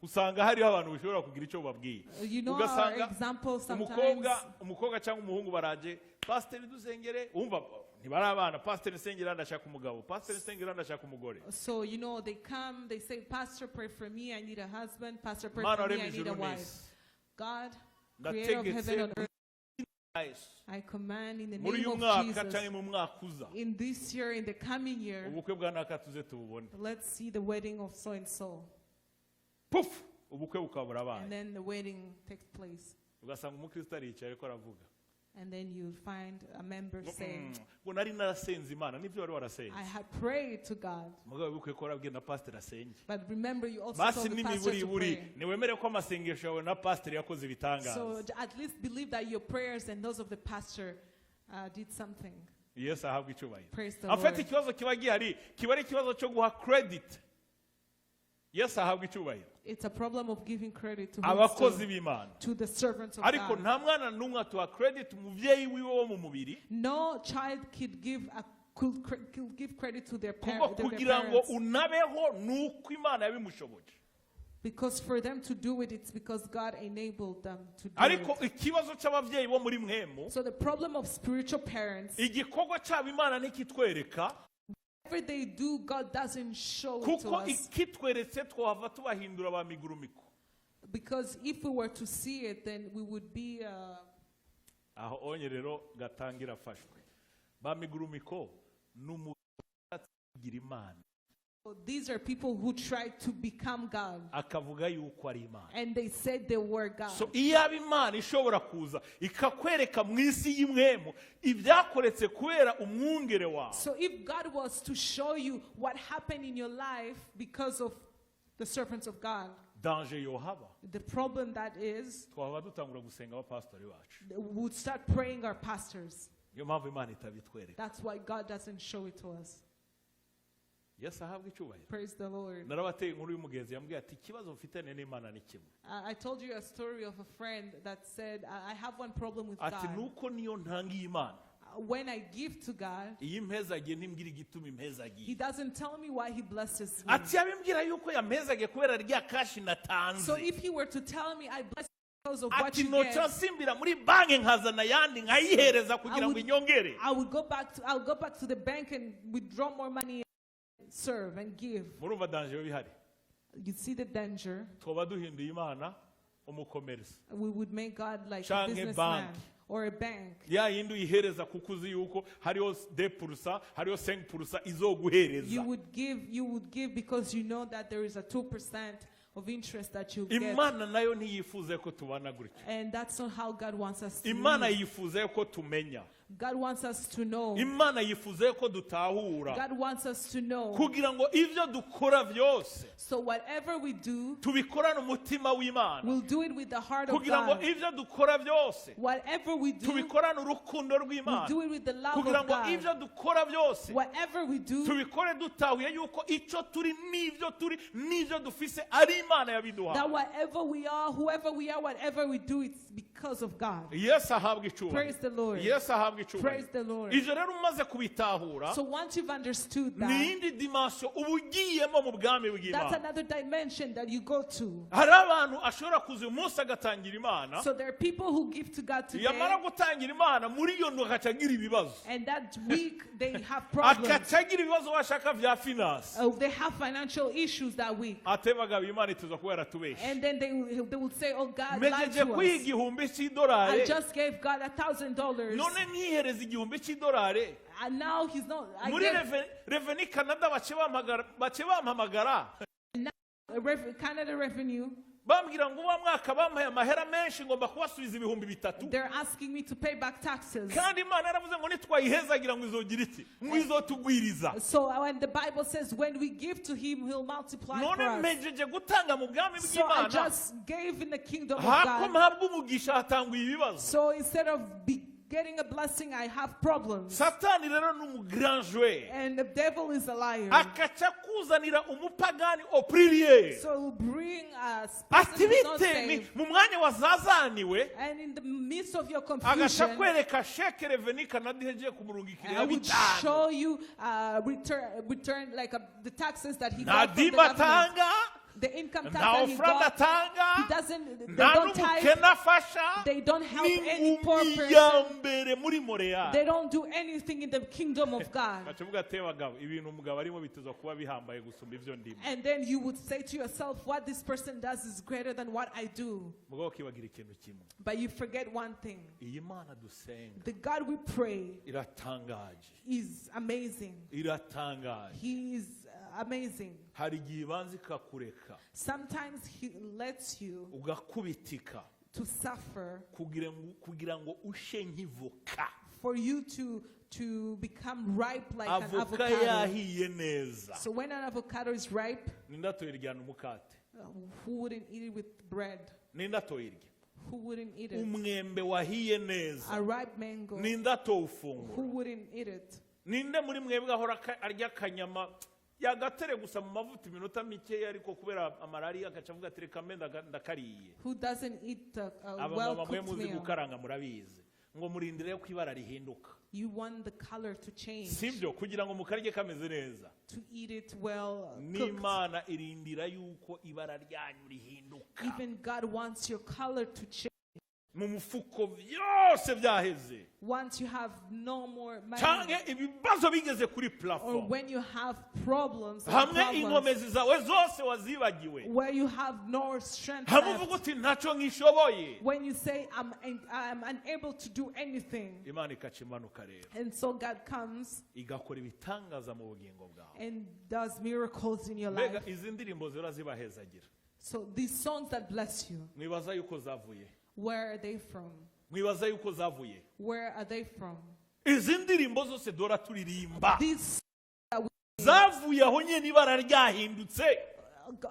usanga hariho abantu bashobora kugira icyo bababwiye. Our Ugasanga example sometimes. Umukobwa umukobwa cyangwa umuhungu baraje pasiteri dusengere wumva ntibari abana pasiteri nsengera ndashaka umugabo pasiteri nsengera ndashaka umugore. So they come, they say, "Pastor, pray for me, I need a husband. Pastor, pray Mana for me, waremye I need a ijuru wife." n'isi. God, creator of Ndategetse heaven and earth, Yesu. I command in the Muri name uyu of mwaka Jesus, cyangwa mu mwaka uza in this year, in the coming year, ubukwe bwa naka tuze tububone. Let's see the wedding of so and so. Pufu ubukwe bukaba burabaye. And then the wedding takes place. Ugasanga umukristo aricaye ariko aravuga. And then you'll find a member saying, Ngo nari narasenze Imana, nibyo wari warasenze. I had prayed to God. Mugabo wibuke ko warabwiye na pasiteri asenge. But remember, you also Basi told the pastor to n'imiburiburi pray. niwemere ko amasengesho yawe na pasiteri yakoze ibitangaza. So at least believe that your prayers and those of the pastor did something. Yesu ahabwe icyubahiro. Praise the En fait, Lord. ikibazo kiba gihari kiba ari ikibazo cyo guha credit. Yesu ahabwe icyubahiro. It's a problem of giving credit to who it's Abakozi b'Imana. to the servants of Ariko God. nta mwana n'umwe atuha credit umubyeyi wiwe wo mu mubiri. No child could give a could, cre- could give credit to their, Kuko their kugira ngo parents. unabeho nuko Imana yabimushoboje. Because for them to do it, it's because God enabled them to do Ariko it. ikibazo cy'ababyeyi bo muri mwemu, So the problem of spiritual parents, igikorwa cyabo Imana ntikitwereka, whatever they do, God doesn't show it to kuko us. ikitweretse twahava tubahindura ba migurumiko. Because if we were to see it, then we would be Aho onye rero gatangira afashwe ba migurumiko n'umugira Imana. These are people who tried to become God. Akavuga yuko ari Imana. And they said they were God. So iyaba Imana ishobora kuza ikakwereka mu isi y'imwemu ibyakoretse kubera umwungere wawe. So if God was to show you what happened in your life because of the servants of God, Danger yohaba, the problem that is, twaba dutangura gusenga abapasitori bacu. we would start praying our pastors. Niyo mpamvu Imana itabitwereka. That's why God doesn't show it to us. Yesu ahabwe icyubahiro. Praise the Lord. Narabateye inkuru y'umugenzi yambwiye ati ikibazo mfitanye n'Imana ni kimwe. I told you a story of a friend that said, I have one problem with Ati God. nuko niyo ntangiye Imana, When I give to God, iyo impezagiye ntimbwira igituma impezagiye. He doesn't tell me why He blesses me. Ati yabimbwira yuko yampezagiye kubera rya kashi natanze. So if He were to tell me, I bless you because of what Ati you noca get, nsimbira muri banki nkazana ayandi nkayihereza kugira ngo inyongere. I would go back to, I'll go back to the bank and withdraw more money and serve and give. Murumva danger bihari. You see the danger. Twaba duhinduye Imana umukomerisi. We would make God like a Canke businessman bank. or a bank. Ya yindi uyihereza kuko uzi yuko hariho 2%, hariho 5% izoguhereza. You would give because you know that there is a 2% of interest that you get. Imana nayo ntiyifuza ko tubana gutyo. And that's not how God wants us to Imana live. yifuza ko tumenya. God wants us to know. Imana yifuza ko dutahura. God wants us to know. Kugira ngo ivyo dukora byose So whatever we do, tubikorane umutima w'Imana. we'll do it with the heart of Kugira ngo God. ivyo dukora byose Whatever we do, tubikorane urukundo we'll rw'Imana. do it with the love Kugira of ngo God. ivyo dukora byose Whatever we do, tubikore dutahuye yuko icyo turi n'ivyo turi n'ivyo dufise ari Imana yabiduha. that whatever we are, whoever we are, whatever we do, it's because of God. Yesu ahabwe icyubahiro. Praise the Lord. Yesu ahabwe icyubahiro. Praise the Lord. Ivyo rero umaze kubitahura, So once you've understood ni that, iyindi dimension uba ugiyemo mu bwami that's bw'Imana. another dimension that you go to. Hari abantu ashobora kuza uyu munsi agatangira Imana, So there are people who give to God today, yamara gutangira Imana muri iyo ndwi agaca agira ibibazo. and that week they have problems. Agaca agira ibibazo washaka vya finance. They have financial issues that week. Ate bagabo Imana ituza kuba yaratubeshe. And then they will say, oh, God lied Mpejeje to kwiga us. igihumbi I cy'idolari, just gave God $1,000. none nkihereza igihumbi cy'idolari. And now he's not. I Muri gave Revenue Canada bace bampamagara. Canada Revenue. Bambwira ngo wa mwaka bampaye amahera menshi ngomba kubasubiza 3,000. They're asking me to pay back taxes. Kandi Imana yaravuze ngo nitwayihezagira ngo izogira iki? Ngo izotugwiriza. So when the Bible says when we give to him, he'll multiply None for us. mpejeje gutanga mu bwami So I bw'Imana. just gave in the kingdom of Hako God. mpabwa umugisha hatanguye ibibazo. So instead of getting a blessing, I have problems. Satani rero ni umu grand joueur. And the devil is a liar. Akaca kuzanira umupagani au pluriel. So he'll bring us Ati person who's not bite ni saved. mu mwanya wazazaniwe, And in the midst of your agaca confusion, kwereka sheke Revenue Canada ihejeje kumurungikira I would bitanu. show you return like the taxes that he Nta got from the dima government. atanga, The income tax nta that he ofuranda got, atanga, he doesn't, they nta don't tithe, n'umukene afasha, they don't help ni any poor ingumi person, ya mbere muri Montreal. they don't do anything in the kingdom of God. Gaca uvuga ati bagabo, ibintu umugabo arimo bitezwa kuba bihambaye gusumba ivyo ndimo. And then you would say to yourself, what this person does is greater than what I do. Mugabo ukibagira ikintu kimwe. But you forget one thing. Iyi Mana dusenga The God we pray iratangaje. is amazing. Iratangaje. He is amazing. Hari igihe ibanza ikakureka. Sometimes he lets you Ugakubitika. To suffer kugira ngo ushe nk'ivoka. For you to become ripe like an Avoka avocado. Yahiye neza, So when an avocado is ripe, ninde atoyiryana umukate? Who wouldn't eat it with bread? Ninde atoyirya? Who wouldn't eat it? Umwembe wahiye neza, A ripe mango, ninde atowufungura? Who wouldn't eat it? Ninde muri mwebwe ahora arya akanyama yagatere gusa mu mavuta iminota mikeya, ariko kubera amarari agaca avuga ati reka mbe ndakariye? Who doesn't eat a Abamama mwe well-cooked muzi meal? gukaranga murabizi ngo murindire ko ibara rihinduka. You want the color to change, Sibyo? Kugira ngo mukarye kameze neza. To eat it well cooked. N'Imana irindira yuko ibara ryanyu rihinduka. Even God wants your color to change. Mu mufuko byose byaheze, Once you have no more money, canke ibibazo bigeze kuri or plafond, when you have problems, and hamwe problems inkomezi zawe zose wazibagiwe, where you have no strength hamwe uvuga left, uti ntacyo nkishoboye, when you say, I'm unable to do anything, Imana ikaca imanuka rero, and so God comes igakora ibitangaza mu bugingo bwawe. And does miracles in your Mbega life. izi ndirimbo zira zibahezagira, So these songs that bless you, mwibaza yuko zavuye? Where are they from? Mwibaza yuko zavuye? Where are they from? Izi ndirimbo zose dora turirimba These zavuye aho nyine ibara ryahindutse.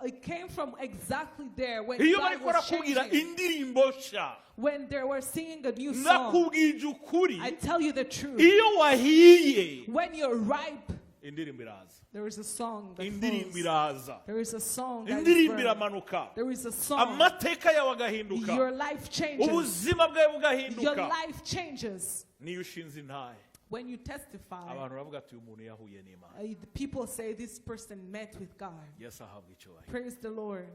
It came from exactly there when Iyo God bariko was barakubwira changing. indirimbo sha, When they were singing a new song, nakubwije ukuri, I tell you the truth. Iyo wahiye, When you're ripe, indirimbo iraza. there is a song that Indirimbo flows. iraza. There is a song that is Indirimbo burned. iramanuka. There is a song. Amateka yawe agahinduka. Your life changes. Ubuzima bwawe Your bugahinduka. Life changes. Niyo ushinze intahe, When you testify, abantu baravuga ati uyu muntu yahuye n'Imana. The people say this person met with God. Yesu ahabwa icyubahiro. Praise the Lord.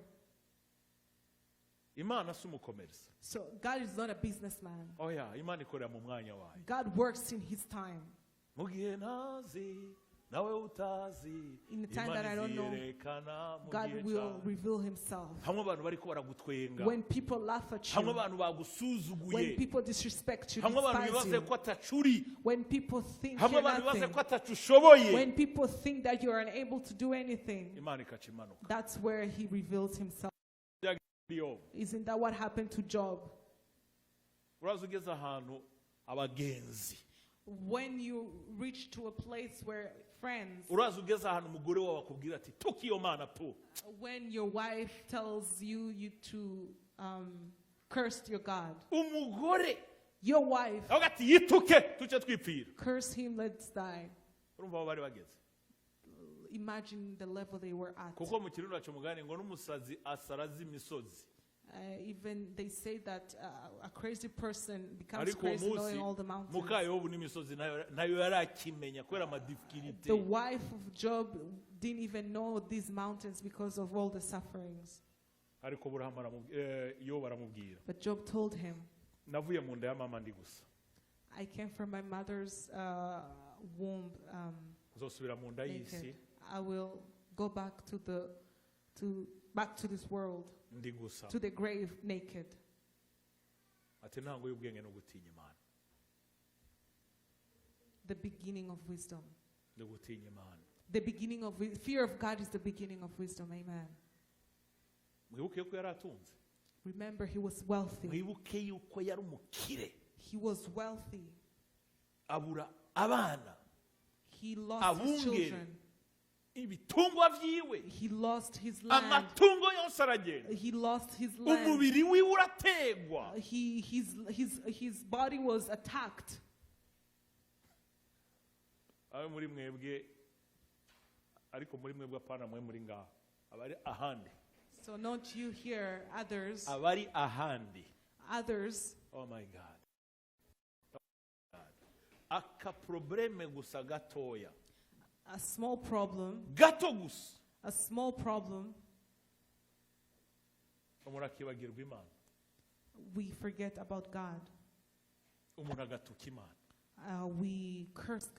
Imana si umukomerisi. So God is not a businessman. Oya, Imana ikorera mu mwanya wayo. God works in his time. Mu gihe ntazi nawe utazi, In the time that I Imana don't know, iziyerekana mu God gihe will cyayo. Reveal himself. Hamwe abantu bariko baragutwenga, When people laugh at hamwe you, abantu when bagusuzuguye, people disrespect you, hamwe abantu despise bibaze you, ko atacuri, when people think hamwe you're abantu bibaze nothing, ko atacu ushoboye, when people think that you're unable to do anything, Imana ikaca imanuka. That's where he reveals himself. Yobu. Isn't that what happened to Job? Uraza ugeze ahantu abagenzi, When you reach to a place where friends, uraza ugeze ahantu umugore wawe akubwira ati tuka iyo Mana pu, when your wife tells you to curse your God, umugore your wife, avuga ati yituke tuce twipfira. Curse him, let's die. Urumva aho bari bageze? Imagine the level they were at. Kuko mu Kirundi baca umugani ngo n'umusazi asara imisozi. Even they say that a crazy person becomes Ariko uwo crazy munsi knowing all the mountains. Muka Yobu n'imisozi nayo nayo yari akimenya kubera amadifficultés. The wife of Job didn't even know these mountains because of all the sufferings. Ariko Burahamu Yobu aramubwira, But Job told him, navuye mu nda ya mama ndi gusa, I came from my mother's womb nzosubira mu nda y'isi naked. I will go back to the to back to this world, ndi gusa. To the grave naked. Ati ntango y'ubwenge no gutinya Imana. The beginning of wisdom. No gutinya Imana. The beginning of fear of God is the beginning of wisdom. Amen. Mwibuke yuko yari atunze. Remember, he was wealthy. Mwibuke yuko yari umukire. He was wealthy. Abura abana, He lost his abungeri, children. Ibitungwa vyiwe, He lost his land. Amatungo yose aragenda, He lost his land. Umubiri wiwe urategwa. His body was attacked. Abe muri mwebwe, ariko muri mwebwe apana mwe muri ngaho, abari ahandi, So not you here, others. Abari ahandi. Others. Oh my God. Oh my God. Aka problème gusa gatoya, A small problem. Gato gusa, A small problem. Umuntu akibagirwa Imana. We forget about God. Umuntu agatuka Imana. We curse.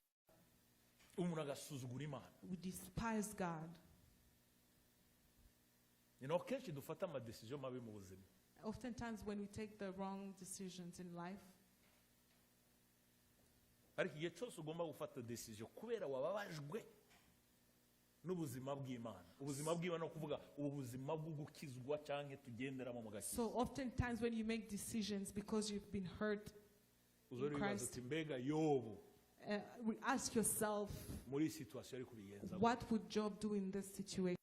Umuntu agasuzugura Imana. We despise God. Ni naho kenshi dufata amadécisions mabi mu buzima. Oftentimes, when we take the wrong decisions in life, Ariko igihe cyose ugomba gufata décision kubera wababajwe N'ubuzima bw'Imana, ubuzima bw'Imana no kuvuga ubu buzima bwo gukizwa canke tugenderamo mu gakiza. So oftentimes when you make decisions because you've been hurt in Uzoribaza Christ, uti mbega Yobu ask yourself, muri iyi situation ari kubigenza gute? What would Job do in this situation?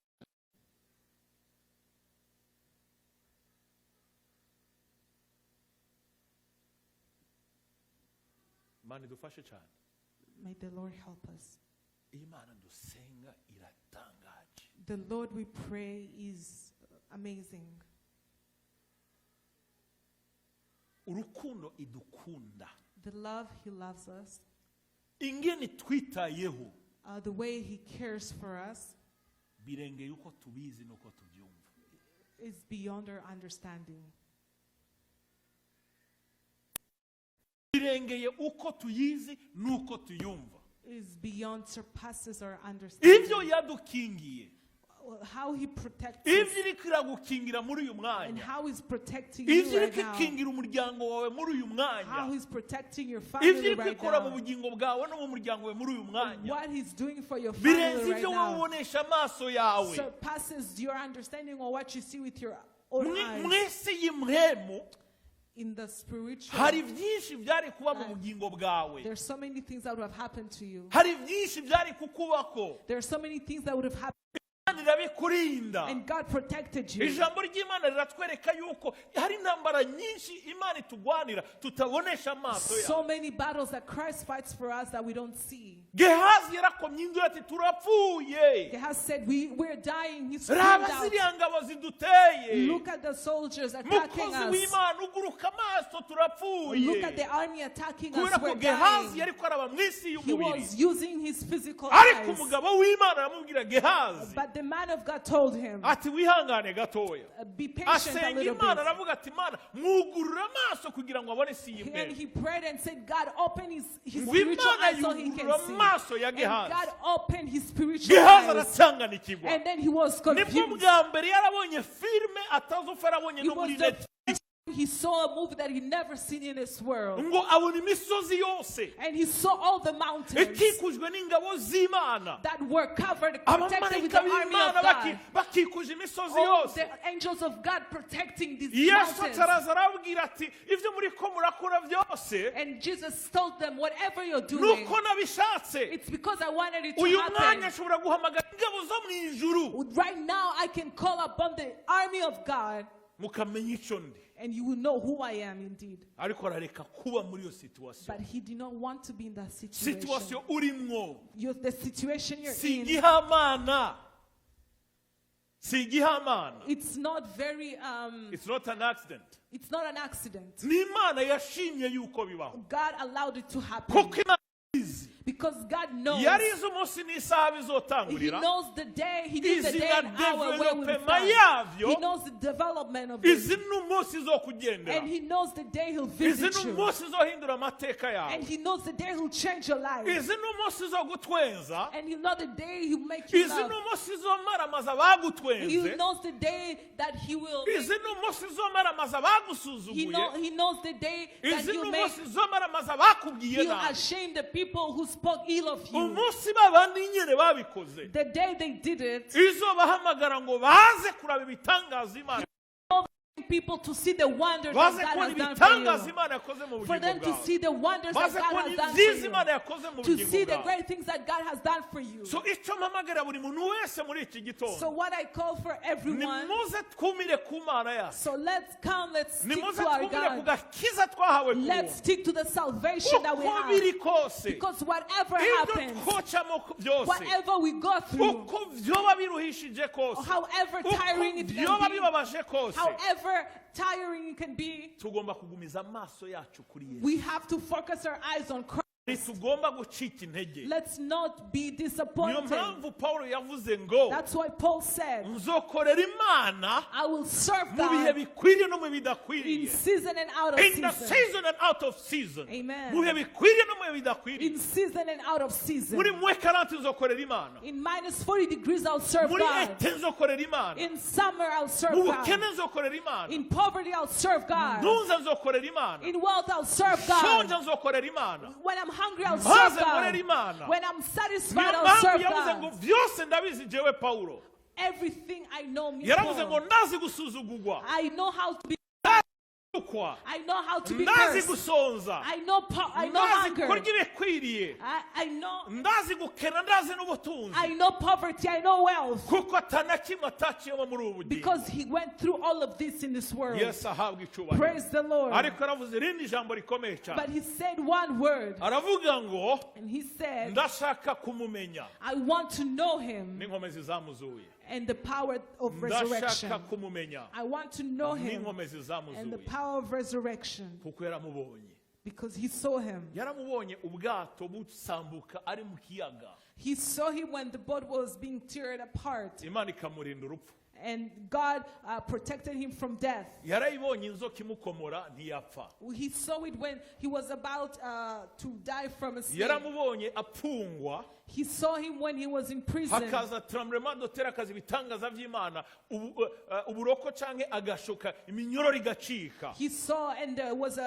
Imana idufashe cyane. May the Lord help us. Imana dusenga iratangaje. The Lord we pray is amazing. Urukundo idukunda, The love he loves us, ingene twitayeho, the way he cares for us, birengeye uko tubizi n'uko tubyumva. Is beyond our understanding. Birengeye uko tuyizi n'uko tuyumva. Is beyond, surpasses our understanding. Ibyo yadukingiye, How he protects us ibyo iriko iragukingira muri uyu and mwanya, how he's protecting you ibyo right iriko now. ikingira umuryango wawe muri uyu mwanya, How he's protecting your ibyo family iriko right ikora mu now. bugingo bwawe no mu muryango wawe muri uyu mwanya, What he's doing for your family birenze right ibyo wowe now ubonesha amaso yawe. Surpasses your understanding or what you see with your own eyes. Mw'isi y'impwemu In the spiritual, hari byinshi byari kuba mu bugingo bwawe, there's so many things that would have happened to you. hari byinshi byari kukubako. There are so many things that would have happened, Imana irabikurinda. And God protected you. Ijambo ry'Imana riratwereka yuko hari intambara nyinshi Imana itugwanira tutabonesha amaso yacu. So many battles that Christ fights for us that we don't see. Gehazi yarakomye induru ati turapfuye. Gehazi said, We're dying." He screamed Raba out. ziriya ngabo ziduteye. Look at the soldiers attacking Mukozi us. w'Imana uguruka amaso, turapfuye. Look at the army attacking us. Kubera ko We're Gehazi dying. yariko araba mu isi He y'umubiri, was using his physical ariko eyes. umugabo w'Imana aramubwira Gehazi But the man of God told him, ati wihangane gatoya. Be patient a Asenga little Imana bit." aravuga ati Imana mwugurura amaso kugira ngo abone isi And y'imbere. he prayed and said, "God, open his Ngo spiritual Imana eyes so he yugurura can see." amaso ya And Gehazi. God opened his spiritual Gehazi eyes. aracanganikirwa. And then he was Nibwo confused. bwa mbere yarabonye filime atazi yarabonye It no was muri the Netflix. first time he saw a movie that he never seen in this world. Ngo abona imisozi yose And he saw all the mountains ikikujwe n'ingabo z'Imana, that were covered, protected with abamarayika the army b'Imana of God. bakikuje imisozi All yose. the angels of God protecting these Yesu mountains. ataraza arababwira ati ibyo muri ko murakora byose And Jesus told them, "Whatever you're doing, nuko nabishatse. it's because I wanted it to Uyu mwanya happen." nshobora guhamagara ingabo zo mu ijuru, Right now, I can call upon the army of God, mukamenya icyo ndi. And you will know who I am indeed. Ariko arareka kuba muri iyo situation. But he did not want to be in that situation. Situation urimwo The situation you're si in, igihamana, si igihamana. it's not very, It's not an accident. it's not an accident. Ni Imana yashimye yuko bibaho, God allowed it to happen kuko Imana izi, because God knows. yarize umunsi n'isaha He bizotangurira, knows the day, he knew the izi day na and hour where we will development start. yavyo, He knows the development of izi it. n'umunsi izokugendera, And he knows the day he'll izi visit you. n'umunsi izohindura amateka yawe, And he knows the day he'll change your life. izi n'umunsi izogutwenza, And he knows the day he'll make you izi laugh. n'umunsi izomaramaza He bagutwenze, knows the day that he will. izi n'umunsi izomaramaza bagusuzuguye, He knows the day that izi he'll make. n'umunsi izomaramaza bakubwiye He'll nabi. ashame the people who spoke ill of you. Umunsi babandi nyine babikoze, The day they did it, izobahamagara ngo baze kuraba ibitangaza Imana, people to see the wonders that baze God kubona has done ibitangaza for you. Imana yakoze mu For bugingo them to bwawe, see the wonders that baze God kubona has done ibyiza for Imana you. yakoze mu To bugingo see the bwawe. great things that God has done for you. So icyo mpamagara buri muntu wese muri iki So gitondo, what I call for everyone, nimuze twumire ku Mana yacu, so let's come, let's stick nimuze to our twumire ku God. gakiza twahawe ku Let's buntu. stick to the salvation that we Uko have. biri kose, Because whatever ibyo happens, twocamo byose, whatever we go through, uko vyoba biruhishije kose, however uko tiring it vyoba can be, bibabaje kose, however tiring it can be, tugomba kugumiza amaso yacu kuri Yesu. we have to focus our eyes on Christ. Ntitugomba gucika intege. Let's not be Niyo disappointed. mpamvu Pawulo yavuze ngo That's why Paul said, nzokorera Imana "I will serve mu bihe God bikwiriye no mu in bidakwiriye." season and out of In the season." season and out of season. Amen. Mu bihe bikwiriye no mu bihe bidakwiriye. In season and out of season. Muri mwe 40 nzokorera Imana, In minus 40 degrees, I'll serve muri God. été nzokorera Imana, In summer, I'll serve mu God. bukene nzokorera Imana, In poverty, I'll serve God. ntunze nzokorera Imana, In wealth, I'll serve God. nshonje nzokorera Imana. When I'm hungry, I'll Maze serve nkorere God. Imana. When I'm Niyo satisfied, I'll mpamvu serve yavuze ngo God. byose ndabizi jewe Pawulo. Everything I know me Yaravuze ngo for. ndazi gusuzugurwa, I know how to be gutukwa, I know how to be ndazi cursed. gusonza, I know ndazi hunger. kurya ibikwiriye, I know ndazi gukena, ndazi n'ubutunzi, I know poverty, I know wealth. Kuko atana kimwe ataciyemo muri ubu bugingo. Because he went through all of this in this world. Yesu ahabwa icyubahiro. Praise the Lord. Ariko aravuze irindi jambo rikomeye cyane. But he said one word. Aravuga ngo And he said, ndashaka kumumenya I want to know him n'inkomezi zamuzuye. And the power of Ndashaka resurrection. kumumenya I want to know him n'inkomezi and the zamuzuye. Power of resurrection Kuko yaramubonye. Because he saw him. Yaramubonye ubwato busambuka ari mu kiyaga. He saw him when the boat was being teared apart, Imana ikamurinda urupfu. And God protected him from death. Yarayibonye inzoka imukomora ntiyapfa. He saw it when he was about to die from a snake. Yaramubonye apfungwa. He saw him when he was in prison. Hakaza tremblement de terre hakaza ibitangaza by'Imana ubu- eh, uburoko canke agashoka iminyororo igacika. He saw, and there was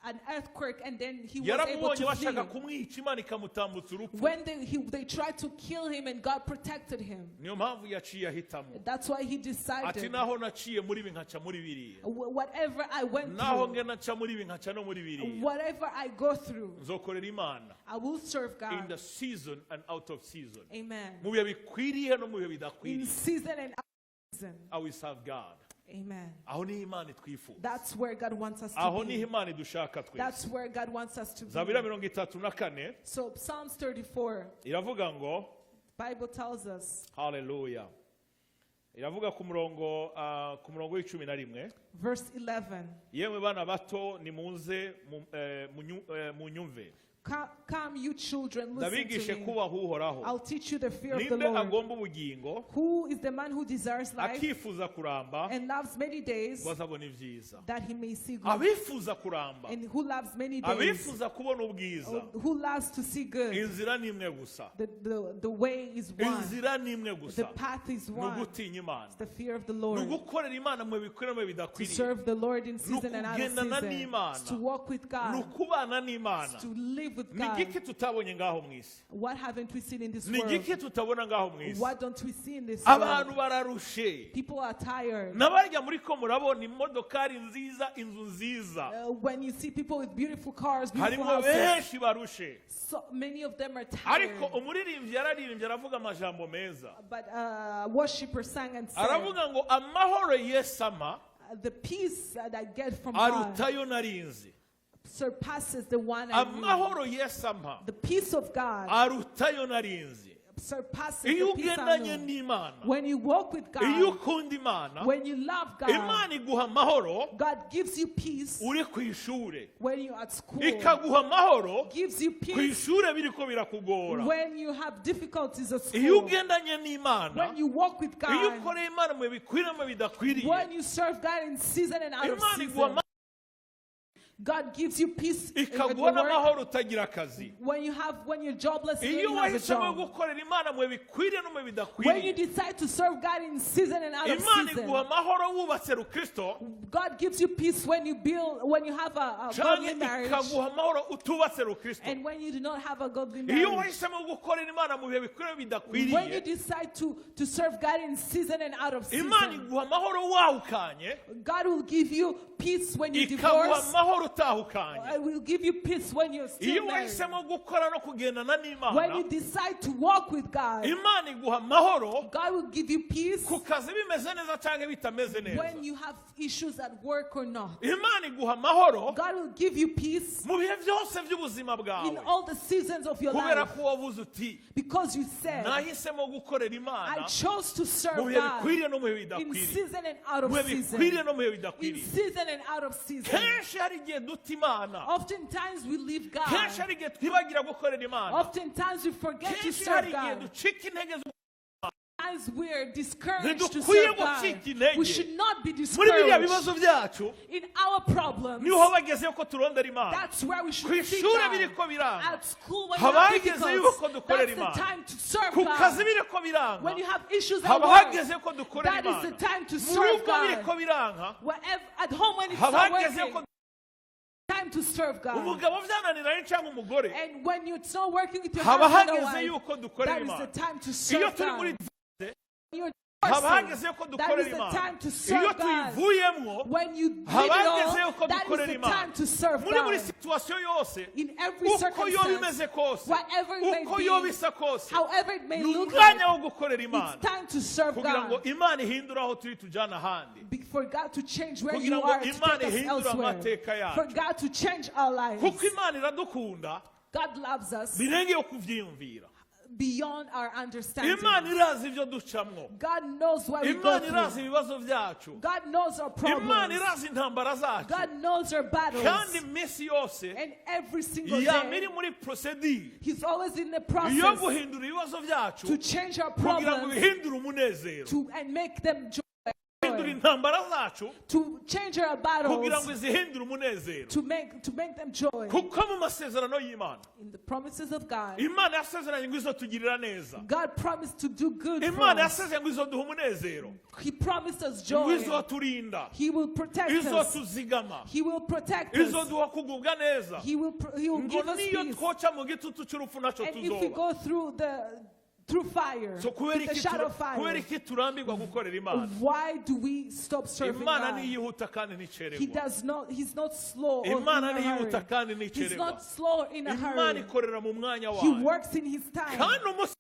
an earthquake, and then he was able Yaramubonye to bashaka flee. Kumwica Imana ikamutambutsa urupfu. When they tried to kill him, and God protected him. Niyo mpamvu yaciye ahitamo That's why he ati decided, naho naciye muri ibi nkaca muri biriya, Whatever I went naho through, ngena nca muri ibi nkaca no muri biriya, whatever I go through, nzokorera Imana I will serve in God. The season and out of season, Amen. Mu bihe bikwiriye no mu bihe In bidakwiriye. season and out of season. I will serve God. Amen. Aho niho Imana itwifuza. That's where God wants us Aho to niho be. Imana idushaka twese. That's where God wants us to Zaburi be. 34 So Psalms 34, iravuga ngo Bible tells us, haleluya iravuga ku murongo ah, ku murongo w'icumi na rimwe. Verse 11. Yemwe bana bato nimuze mu- eh, munyu- eh, munyumve. Come, you children, listen Ndabigishe to me. Kubaha Uhoraho. I'll teach you the fear of the Ninde Lord. agomba ubugingo Who is the man who desires life akifuza kuramba and loves many days ngo azabone ibyiza? That he may see good? Abifuza kuramba, And who loves many days, abifuza kubona ubwiza, who loves to see good? Inzira ni imwe gusa. The way is one. Inzira ni imwe The gusa, path is ni one. ugutinya Imana, It's the fear of the ni Lord. ugukorera Imana mu bikwiriye no mu To bidakwiriye, serve the Lord in season and out of ukugendana season. n'Imana. It's to walk with ni God. Ukubana n'Imana. It's to live with Ni God. igiki tutabonye ngaho mu isi? What haven't we seen in this Ni world? igiki tutabona ngaho mu isi? What don't we see in this Abantu world? bararushe. People are tired. N'abarya muri ko murabona imodokari nziza inzu nziza, When you see people with beautiful cars, beautiful harimo houses, benshi barushe. So many of them are tired. Ariko umuririmbyi yararirimbye aravuga amajambo meza. But worshiper sang and said, Aravuga ngo amahoro Yesu ampa the peace that I get from God arutayo narinzi. Surpasses the one I knew. Amahoro Yesu ampa The peace of God arutayo narinzi. Surpasses Iyo the peace I ugendanye know. n'Imana, When you walk with iyo God, ukunda Imana, when you love God, Imana iguha amahoro God gives you peace uri ku ishuri, when you're at school, ikaguha amahoro gives you ku peace ishuri biriko birakugora. When you have difficulties at Iyo school, ugendanye n'Imana, when you walk with iyo God, ukoreye Imana mu bikwiriye no mu bidakwiriye, when you serve God in season and out of Imana iguha season, amahoro God gives you peace in your ikaguha work. N'amahoro utagira akazi. When you're jobless, and Iyo you have a wahisemo job. Gukorera Imana mu bikwiriye no mu When you bidakwiriye, decide to serve God in season and out of Imana season, iguha amahoro wubatse rukristo God gives you peace when you build, when you have a godly canke marriage, ikaguha amahoro utubatse rukristo. And when you do not have a godly Iyo marriage. wahisemo gukorera Imana mu bihe bikwiriye When you bidakwiriye, decide to serve God in season and out of Imana season, iguha amahoro wahukanye, God will give you peace when you ikaguha divorce. Amahoro utahukanye. I will give you peace when you're still Iyo married. wahisemo gukora no kugendana When n'Imana, you decide to walk with God, Imana iguha amahoro God will give you peace ku kazi bimeze neza cyangwa bitameze neza. When you have issues at work or not. Imana iguha amahoro God will give you peace mu bihe byose by'ubuzima in bwawe all the seasons of your kubera life ko wavuze uti because you said, nahisemo gukorera I Imana chose to mu serve bihe God bikwiriye no mu bihe in bidakwiriye, season and out mu of bihe bikwiriye season. No mu bihe In bidakwiriye. Season and out of season. Kenshi hari igihe duta Imana. Oftentimes we leave Kenshi God. Hari igihe twibagira gukorera Imana. Oftentimes we forget to Kenshi hari serve igihe God. ducika intege zo Sometimes we are discouraged to Ntidukwiye serve God. Gucika intege. We should not be Muri biriya discouraged. Bibazo byacu In our problems, niho bageze ko turondera Imana. That's where we Ku should seek ishuri God. biriko biranga, At school, when you haba have hageze difficulties, yuko dukorera that's the Imana. Time to serve Ku kazi God. biriko biranga, When you have issues at haba work, hageze ko dukorera that is the Imana. Time to Mu serve rugo God. biriko biranka, Wherever, at home when it's haba not hageze working, ko time to serve God. Umugabo byananiranye cyangwa umugore, And when it's not working with your haba husband or hageze wife, yuko dukorera that is the Imana. time to Iyo serve turi muri God. You're haba divorcing, hageze yuko that dukorera is the Imana. time to Iyo serve God. tuyivuyemo, When you leave it haba hageze all, yuko that is dukorera the Imana. time to serve Muri God. Situation yose, In every uko yoba circumstance, imeze kose, whatever it may uko yoba be, isa kose, however it may ni look umwanya like, wo gukorera Imana it's time to serve kugira ngo God. Imana ihindure aho turi tujyana ahandi, For God to change where kugira you ngo are, to Imana take us ihindure elsewhere. amateka yacu. For God to change our lives. Kuko Imana iradukunda God loves us birengeye kuvyiyumvira. Beyond our understanding. Imana irazi ibyo ducamwo. God knows what we go Imana irazi through. ibibazo byacu. God knows our Imana problems. irazi intambara zacu. God knows our Kandi battles. iminsi yose And every single yama day, iri muri procedure He's always in the yo process guhindura ibibazo byacu to change our kugira ngo problems bihindure umunezero, to and make them joy. guhindura intambara zacu To change our kugira battles ngo izihindure umunezero. to make them joy. Kuko mu masezerano y'Imana, In the promises of God, Imana yasezeranye ngo izotugirira neza. God promised to do good for Imana us. yasezeranye ngo izoduha umunezero, He promised us ngo joy. izoturinda, He will protect us. izotuzigama, He will protect us. izoduha kugubwa neza, He will ngo give us niyo peace. twoca mu gitutu cy'urupfu nacyo And if we tuzoba. go through fire, So through kubera the iki shadow of kubera fire, iki turambirwa gukorera Imana? why do we stop serving Imana God? niyihuta kandi He nticererwa. does not. He's not slow or in Imana a niyihuta hurry. kandi He's nticererwa. not slow or in a Imana hurry. ikorera mu mwanya He wayo. works in His time. Kandi umunsi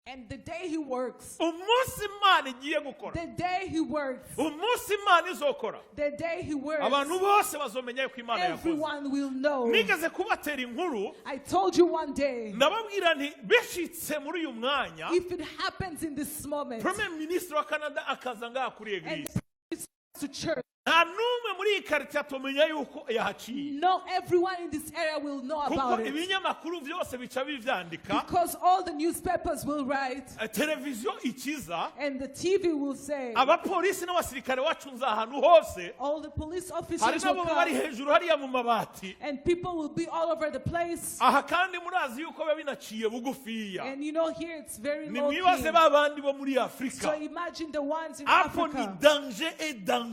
And the day He works, umunsi Imana igiye gukora, the day He works, umunsi Imana izokora, the day He works, abantu bose bazomenya yuko Imana yakoze. everyone will know. Nigeze kubatera inkuru, I told you one day, ndababwira nti bishitse muri uyu mwanya, if it happens in this moment, premier ministre wa Canada akaza ngaha kuri and église, it's to church, nta n'umwe muri iyi quartier atomenya yuko yahaciye, no, everyone in this area will know kuko about it. Ibinyamakuru byose bica bivyandika, Because all the newspapers will write, televiziyo ikiza, and the TV will say, abapolisi n'abasirikare bacunze ahantu hose, all the police hari officers will n'abo bari come, hejuru hariya mu mabati. And people will be all over the place. Aha kandi murazi yuko biba binaciye bugufiya. And you know, here it's very low Nimwibaze key. ba bandi bo muri So Afurika, imagine the ones in apo ni Africa. Danger et danger.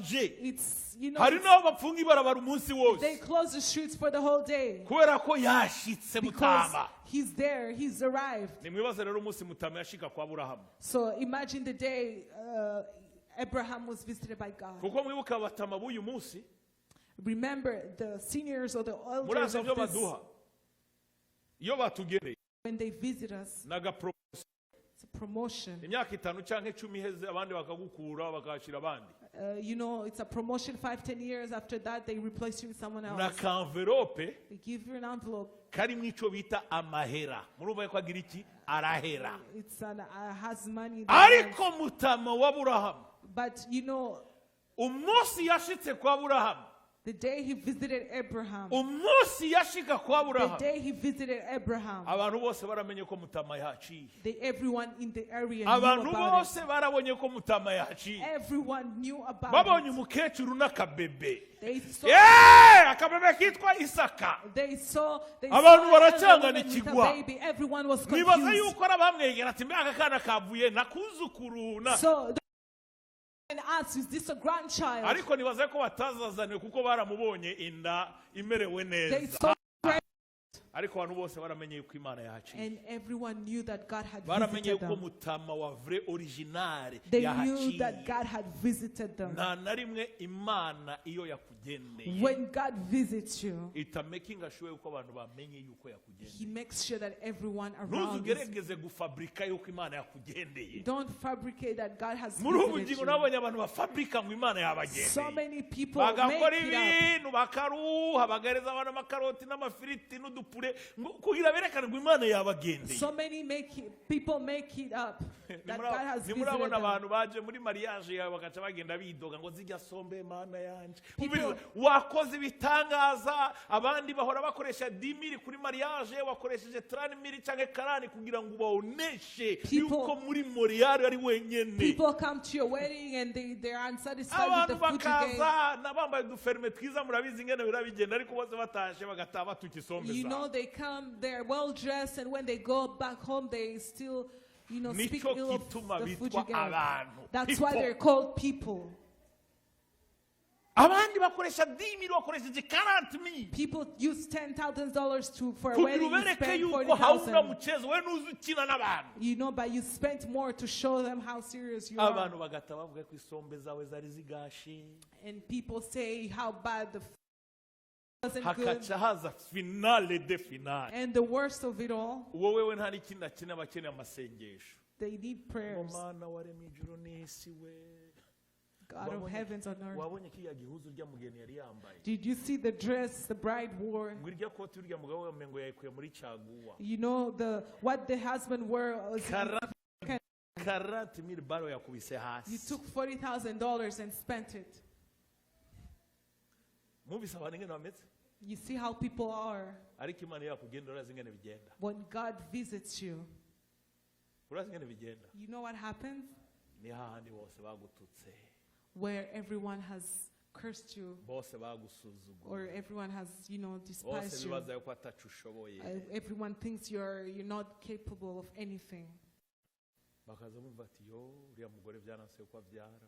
It's, you know, Hari n'aho bapfunga ibarabara umunsi they wose close the streets for the whole day kubera ko yashitse because mutama. He's there, he's arrived. Nimwibaze rero umunsi mutama yashika kwa Aburahamu. So imagine the day Abraham was visited by God. Kuko mwibuka abatama b'uyu munsi, Remember the seniors or the elders murazi of ibyo this, baduha iyo batugereye, when they visit us, n'agapro it's a promotion. Imyaka 5 cyangwa 10 iheze, abandi bakagukura bakahashyira abandi. It's a promotion 5, 10 years. After that, they replace you with someone else. N'akamverope They give you an envelope. Karimo icyo bita amahera. Murumva ko agira iki? Arahera. It's an has money in the hands. Ariko mutama wa Aburahamu, But umunsi yashitse kwa Aburahamu, the day he visited Abraham, umunsi yashika kwa the Aburahamu, day he visited Abraham, abantu bose baramenye ko mutama yahaciye. Everyone in the area knew Abantu about bose barabonye ko mutama yahaciye. It. Everyone knew about Babonye it. Umukecuru n'akabebe. They saw, Yeee, akabebe kitwa Isaka. they Abantu saw elder woman with a baracyanganikigwa. baby. Everyone was Nibaza confused. yuko ari abamwegera ati mbe aka kana kavuye nakuzukuru na So and asked, "Is this a grandchild?" Ariko nibaza ko batazazaniwe kuko baramubonye inda imerewe They neza. saw, Ariko abantu bose baramenye yuko Imana yahaciye. And everyone knew that God had Baramenye visited yuko them. mutama wa vrai original They knew that yahaciye. God had visited them. Nta na rimwe Imana iyo yakugendeye When God visits you, ita making sure yuko abantu bamenye yuko yakugendeye. He makes sure that everyone around is. Ntuzugerageze gufabrika yuko Imana yakugendeye. Don't fabricate that God has Muri ubu visited bugingo you. nabonye abantu bafabrika ngo Imana So yabagendeye, many people bagakora make it up. Ibintu bakaruha, bagahereza abantu amakaroti n'amafiriti n'udupure ngo- kugira berekane ngo Imana yabagendeye. So many people make it up that God has visited Ntimurabona them. Abantu baje muri mariage yawe bagaca bagenda bidoga ngo zijya sombe Mana yanje. People- Umviriza, wakoze ibitangaza, abandi bahora bakoresha 10 000 kuri mariage, wakoresheje 30 000 cyangwa 40 kugira ngo ubaoneshe People- yuko muri Montreal ari wenyene. People come to your wedding and they are unsatisfied with Abantu the food you gave. bakaza na bambaye uduferme twiza, murabizi ingene birabigenda, ariko bose batashe bagataha batuka isombe You know, zawe. they come, they're well dressed, and when they go back home, they still speak Nico ill of gituma the food you bitwa gave. Abantu. That's why People. they're called people. Abandi bakoresha 10 000, bakoresheje 40 000. People use $10,000 to for a Kugira wedding. You ubereke spend yuko hauna 40,000. Mchezo we ntuzi ukina n'abantu. But you spent more to show them how serious you are. Abantu bagata bavuga ko isombe zawe zari zigashe. And people say how bad the wasn't good. Hakaca haza finale de finale. And the worst of it all, Uwo wewe nta n'ikindi akeneye, aba akeneye amasengesho. They need prayers. Ngo Mana waremye ijuru n'isi we. God of heavens and earth. Wabonye kiriya gihuzu urya mugeni yari yambaye? Did you see the dress the bride wore? Ngo irya koti urya mugabo we ngo yayikuye muri caguwa. You know the what the husband wore was 40 000 baro yakubise you hasi. Took $40,000 and spent it. Mwumvise abantu ingene bameze? You see how people are. Ariko Imana iyo yakugenda urazi ingene bigenda. When God visits you, Urazi ingene bigenda. You know what happens? Ni hahandi bose bagututse, Where everyone has cursed you bose bagusuzuguye, or everyone has bose despised you. Bibaza yuko atacu ushoboye. Everyone thinks you're not capable of anything. Bakaza bumva ati yo uriya mugore byananse ko abyara.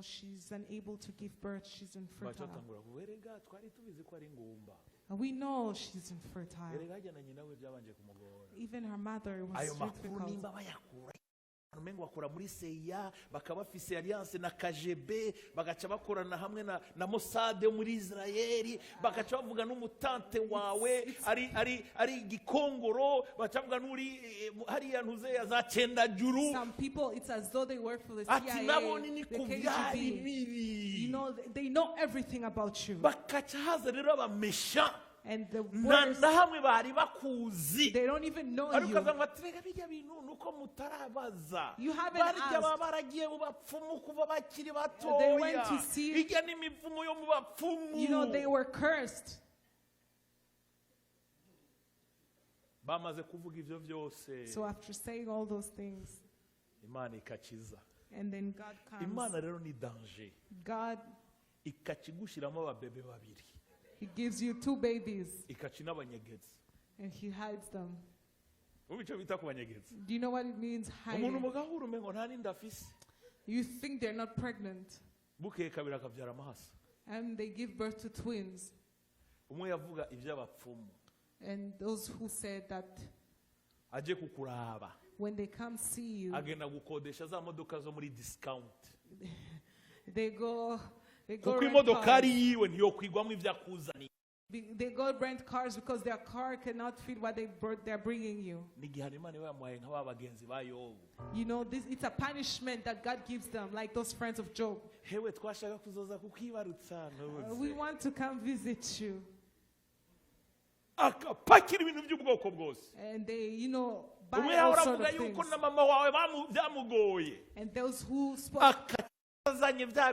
She's unable to give birth. She's Baca infertile. batangura kuvuga erega twari tubizi ko ari ingumba. And we know she's infertile. Erega hajya na nyina we byabanje kumugora. Even her mother, it was Ayo makuru difficult. nimba bayakura umengo bakora muri CIA, bakaba bafise alliance na KGB, bagaca bakorana hamwe na Mossad yo muri Israeli, bagaca bavuga n'umutante wawe ari igikongoro, baca bavuga n'uri hariya ntuze ya za Cendajuru. Some people, it's as though they work for the Ati CIA, nabone ni the ku byari KGB. biri. They know everything about you. Bakaca haza rero abamesha And the na worst, na hamwe bari bakuzi, they don't even know ariko you. ukaza ngo ati rega bijya bintu nuko mutarabaza. You haven't Barya asked. baba baragiye mu bapfumu kuva bakiri They went batoya. to see- Ijya n'imivumo yo mu bapfumu. They were cursed. Bamaze kuvuga ibyo byose, So after saying all those things, Imana ikakiza. And then God comes. Imana rero ni danger. God, Ikakigushyiramo ababebe babiri. He gives you two babies Ikaci n'abanyegezi. And He hides them. Ubu icyo bita kubanyegeza, Do you know what it means, umuntu hiding? mugahura umengo nta n'inda afise. You think they're not pregnant, Bukeye kabiri akabyara amahasa. And they give birth to twins. Umwe yavuga iby'abapfumu, And those who said that aje kukuraba, when they come see you, agenda gukodesha za modoka zo muri discount, they go kuko rent imodokari cars. yiwe ntiyokwigwamo ibyo akuzaniye. They go rent cars because their car cannot fit what they're bringing you. N'igihano Imana iba yamuhaye nka ba bagenzi ba Yobu. It's a punishment that God gives them, like those friends of Job. Hewe twashaka kuzoza kukwibarutsa, We ntuze. want to come visit you. Akapakira ibintu by'ubwoko bwose. And they buy Umwe all yahora sort avuga of yuko things. Na mama wawe byamugoye. And those who spoke, Akazanye bya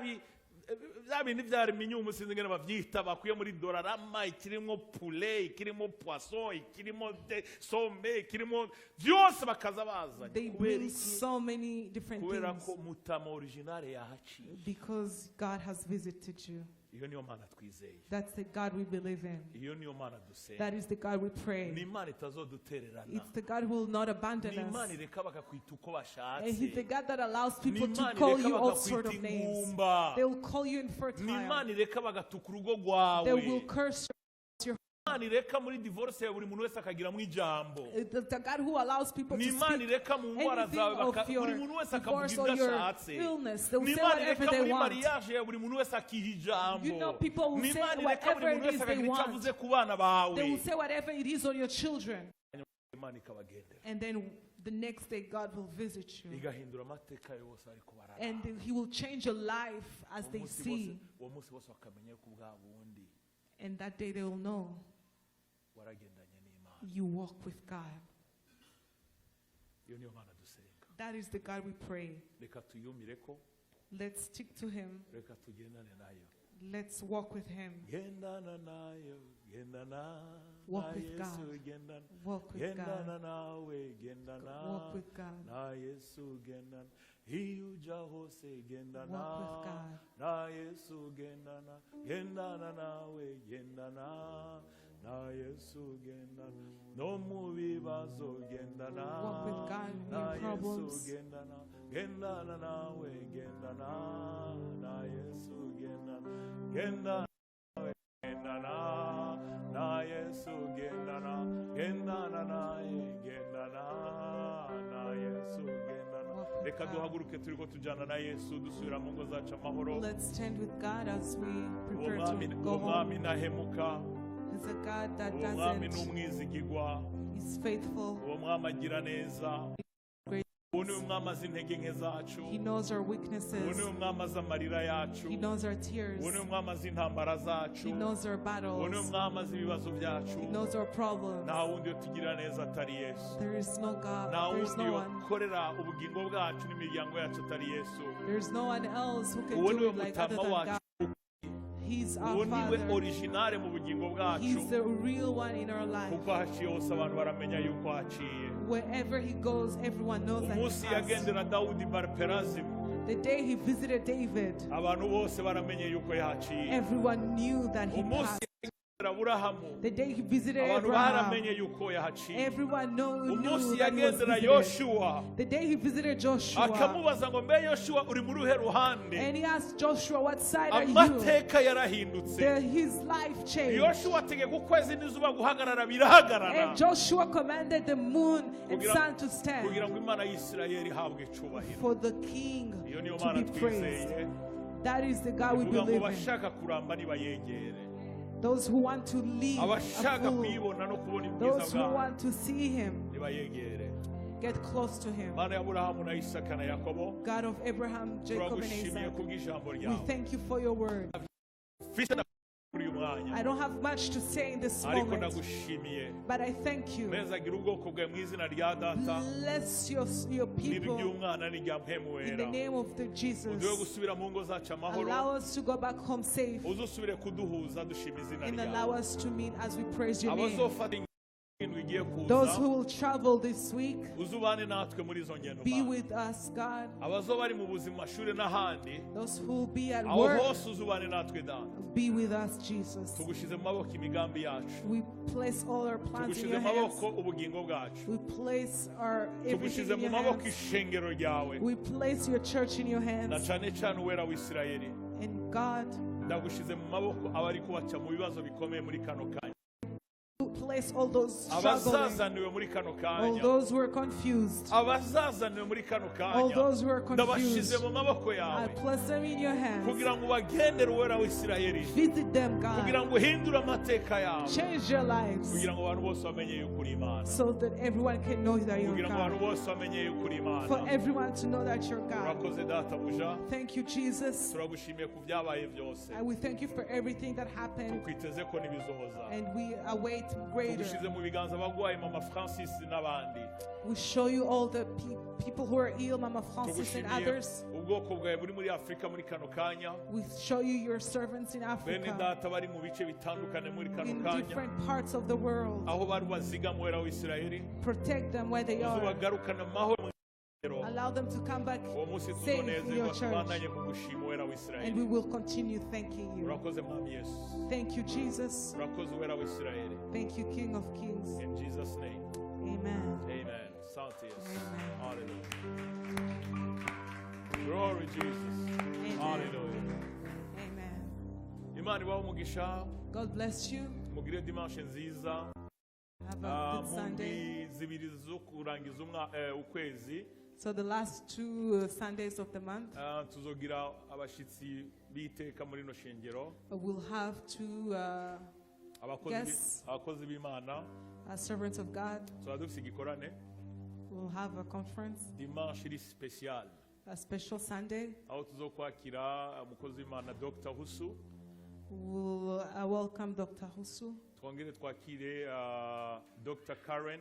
bindi bya aluminium, sinzi ingene bavyita, bakuye muri Dollarama, ikirimo poulet, ikirimo poisson, ikirimo sombe, ikirimo byose bakaza bazanye. They Kubera bring iki? So many different Kubera things ko mutama originale yahaciye. Because God has visited you. Iyo niyo Mana twizeye. That's the God we believe in. Iyo niyo Mana dusenga. That is the God we Ni pray. Imana itazodutererana. It's the God who will not abandon Ni Imana us. ireka bakakwita uko And He's the bashatse. God that allows Ni people to Imana call ireka you all sort bakakwita of names. ingumba. They will call you Ni infertile. Imana ireka bagatuka urugo They will rwawe. curse your Imana ireka muri divorce ya buri muntu wese akagiramo ijambo. The God who allows people Ni to Imana speak ireka mu ndwara anything zawe of your buri muntu wese akavuga divorce or ibyo your ashatse. illness. They will Ni say Imana whatever ireka they muri want. mariage ya buri muntu wese akiha ijambo. People will Ni say Imana ireka buri whatever muntu it wese is they akagira icyo want. avuze ku bana bawe. They will say whatever it is on your children. Imana ikabagendera. And then the next day, God will visit you. Igahindura amateka yose ariko barara. And He will change your life as Uwo they munsi see. bose- uwo munsi bose bakamenya yuko bwa bundi And that day they will know waragendanye n'Imana. You walk with God. Iyo niyo Mana dusenga. That is the God we pray. Reka tuyumire ko. Let's stick to Him. Reka tugendane nayo. Let's walk with Him. Gendana nayo, gendana Walk na with Yesu, God. gendana, Walk with gendana God. nawe, gendana Walk with God. Na Yesu, gendana iyo uja hose, gendana Walk with God. Na Yesu, gendana, gendana nawe, gendana na Yesu, gendana no mu bibazo, gendana Walk with God in na your Yesu, problems. Gendana, gendana nawe, gendana na Yesu, gendana. Genda nawe, gendana na Yesu, gendana, gendana naye, gendana na Yesu, gendana. Walk with Reka God. Duhaguruke turiko tujana na Yesu dusubira mu ngo zacu amahoro. Let's stand with God as we Uwo prepare mwami, to uwo go home. mwami ntahemuka. He's a God that Uwo mwami ni doesn't, umwizigirwa. He's faithful. Uwo mwami agira neza. Great. Uwo ni umwami azi intege nke zacu. He knows our Uwo weaknesses. ni umwami azi amarira yacu. He knows our tears. Uwo ni umwami azi intambara zacu. He knows our Uwo ni battles. umwami azi ibibazo byacu. He knows our problems. Nta wundi utugirira neza atari Yesu. There is no God. Nta There is wundi no one. yokorera ubugingo bwacu n'imiryango yacu atari Yesu. There is no one else who can Uwo do niwe it like other mutama than wacu. God. He's Uwo our niwe Father. original mu bugingo bwacu. He's the real one in our life. Kuko ahaciye hose abantu baramenya yuko haciye. Wherever he goes, everyone knows that he Umunsi passed. yagendera Dawudi Bariperazimu, The day he visited David, abantu bose baramenye yuko yahaciye. Everyone knew that he Umunsi passed. yagendera Aburahamu, The day he visited abantu Abraham, baramenye yuko yahaciye. Everyone knew Umunsi that he was yagendera visited. Yoshuwa, The day he visited Joshua, akamubaza ngo mbe Yoshuwa uri muri uruhe ruhande, and he asked Joshua, "What side are you?" amateka yarahindutse. His life changed. Yoshuwa ategeka ukwezi n'izuba guhagarara birahagarara And Joshua commanded the moon and sun to stand kugira ngo Imana y'Isirayeli ihabwe icubahiro. For the king Iyo niyo to Mana be praised. twizeye. That is the God we Ivuga ngo believe in. abashaka kuramba nibayegere, Those who want to live a abashaka full, kuyibona no kubona ubwiza those who bwayo want to see him, nibayegere. Get close to him. Mana ya Aburahamu na Isaka na Yakobo, God of Abraham, Jacob, and turagushimiye Isaac, kubw'ijambo we ryawe. Thank you for your word. Mfise na kuri uyu mwanya, I don't have much to say in this ariko moment, ndagushimiye. But I thank you. Mpezagira ubwoko bwawe mu izina rya Data Bless your people n'iry'Umwana n'irya Mpwemu in Wera. the name of the Uduhe Jesus. Gusubira mu ngo zacu amahoro. Allow us to go back home safe Uzusubire kuduhuza dushima izina and allow ryawe. Us to meet as we praise your name. Abazofata ingendo igiye kuza, Those who will travel this week, uzubane natwe muri izo ngendo be Mana. With us, God. Abazoba bari mu buzima mashuri n'ahandi, Those who will be at aho work, hose uzubane natwe Data. Be with us, Jesus. Tugushize mu maboko imigambi yacu. We place all our plans in Tugushize your mu hands. maboko ubugingo bwacu. We place our everything Tugushize in mu your maboko hands. ishengero ryawe, We place your church in your na hands. cane cane uwera w'Isirayeli. And God, Ndagushize mu maboko abari kubaca mu bibazo bikomeye muri kano kanya, place all those struggling, abazazaniwe muri kano all kanya, those who are confused, abazazaniwe muri kano all kanya, those who are ndabashize confused. Mu maboko I yawe place them in your hands. Kugira ngo ubagendere uwera w'Isirayeli, Visit them, kugira God. Ngo uhindure amateka yawe, Change their lives kugira ngo abantu bose bamenye yuko uri Imana, so that everyone can know that you're kugira ngo abantu God. Bose bamenye yuko uri For Imana. Everyone to know that you're God. Urakoze Databuja. Thank you, Jesus. Turagushimiye ku byabaye byose. And we thank you for everything that happened. Tukwiteze ko n'ibizoza. And we await greater. Tugushize mu biganza abagwayi mama Francis n'abandi. We show you all the people who are ill, Mama Francis and Tugushimiye others. Ubwoko bwawe buri muri Afurika muri kano kanya, We show you your servants in bene Africa, Data bari mu bice bitandukanye muri kano in kanya, different parts of the world. Aho bari bazigama uwera w'Isirayeli. Protect them where they are. Uzubagarukana amahoro mu ijoro. Allow them to come back Uwo munsi safe in tuzonezerwa your church. tubandanye kugushima uwera And w'Isirayeli. we will continue thanking you. Urakoze Mwami Yesu. Thank you, Jesus. Urakoze uwera w'Isirayeli. Thank you, King of Kings. In Jesus' name. Amen. Amen. Asante Yesu. Amen. Hallelujah. Glory Jesus. Amen. Hallelujah. Amen. Imana ibahe umugisha. God bless you. Mugire dimanche nziza. Have Ah, a good mu Sunday. ndwi zibiri zo kurangiza ukwezi, So the last two Sundays of the month, ah, tuzogira abashitsi b'iteka muri ino shengero, we'll have two abakozi bi- guests. Abakozi b'Imana. Servants of God. Tuzaba dufise igikorane We'll have a conference, dimanche iri special, a special Sunday. Aho tuzokwakira umukozi w'Imana Dr Husu. We'll welcome Dr. Husu. Twongere twakire Dr Karen.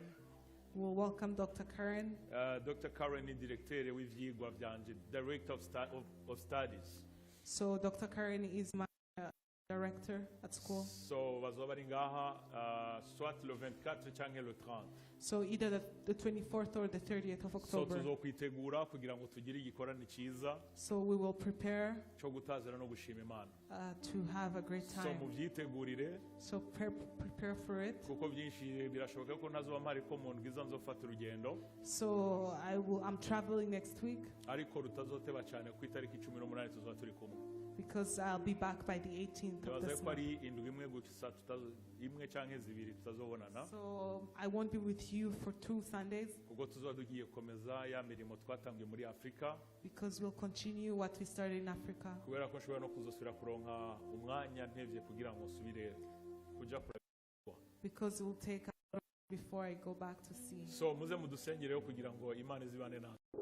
We'll welcome Dr. Karen. Dr Karen ni directeur w'ivyigwa vyanje, director of studies. So Dr. Karen is my director at school. So bazoba bari ngaha soit le 24 canke le 30. So either the 24th or the 30th of So October. Tuzokwitegura kugira ngo tugire igikorane cyiza So we will prepare cyo gutazira no gushima Imana. To have a great So time. mubyitegurire So prepare for it. Kuko byinshi birashoboka ko ntazoba mpari ko mu ndwi iza nzofata urugendo So I'm traveling next week ariko rutazoteba cyane ku itariki 18 tuzaba turi kumwe. Because I'll be back by the 18th of Nibaza this ko month. ari indwi imwe gusa imwe canke zibiri tutazobonana So I won't be with you for 2 Sundays kuko tuzaba tugiye gukomeza ya mirimo twatangiye muri Afurika because we'll continue what we started in Africa. Kubera ko nshobora no kuzosubira kuronka umwanya ntevye kugira ngo nsubire kuja kura. Because it will take a lot before I go back to see. So muze mudusengereho kugira ngo Imana izibane natwe.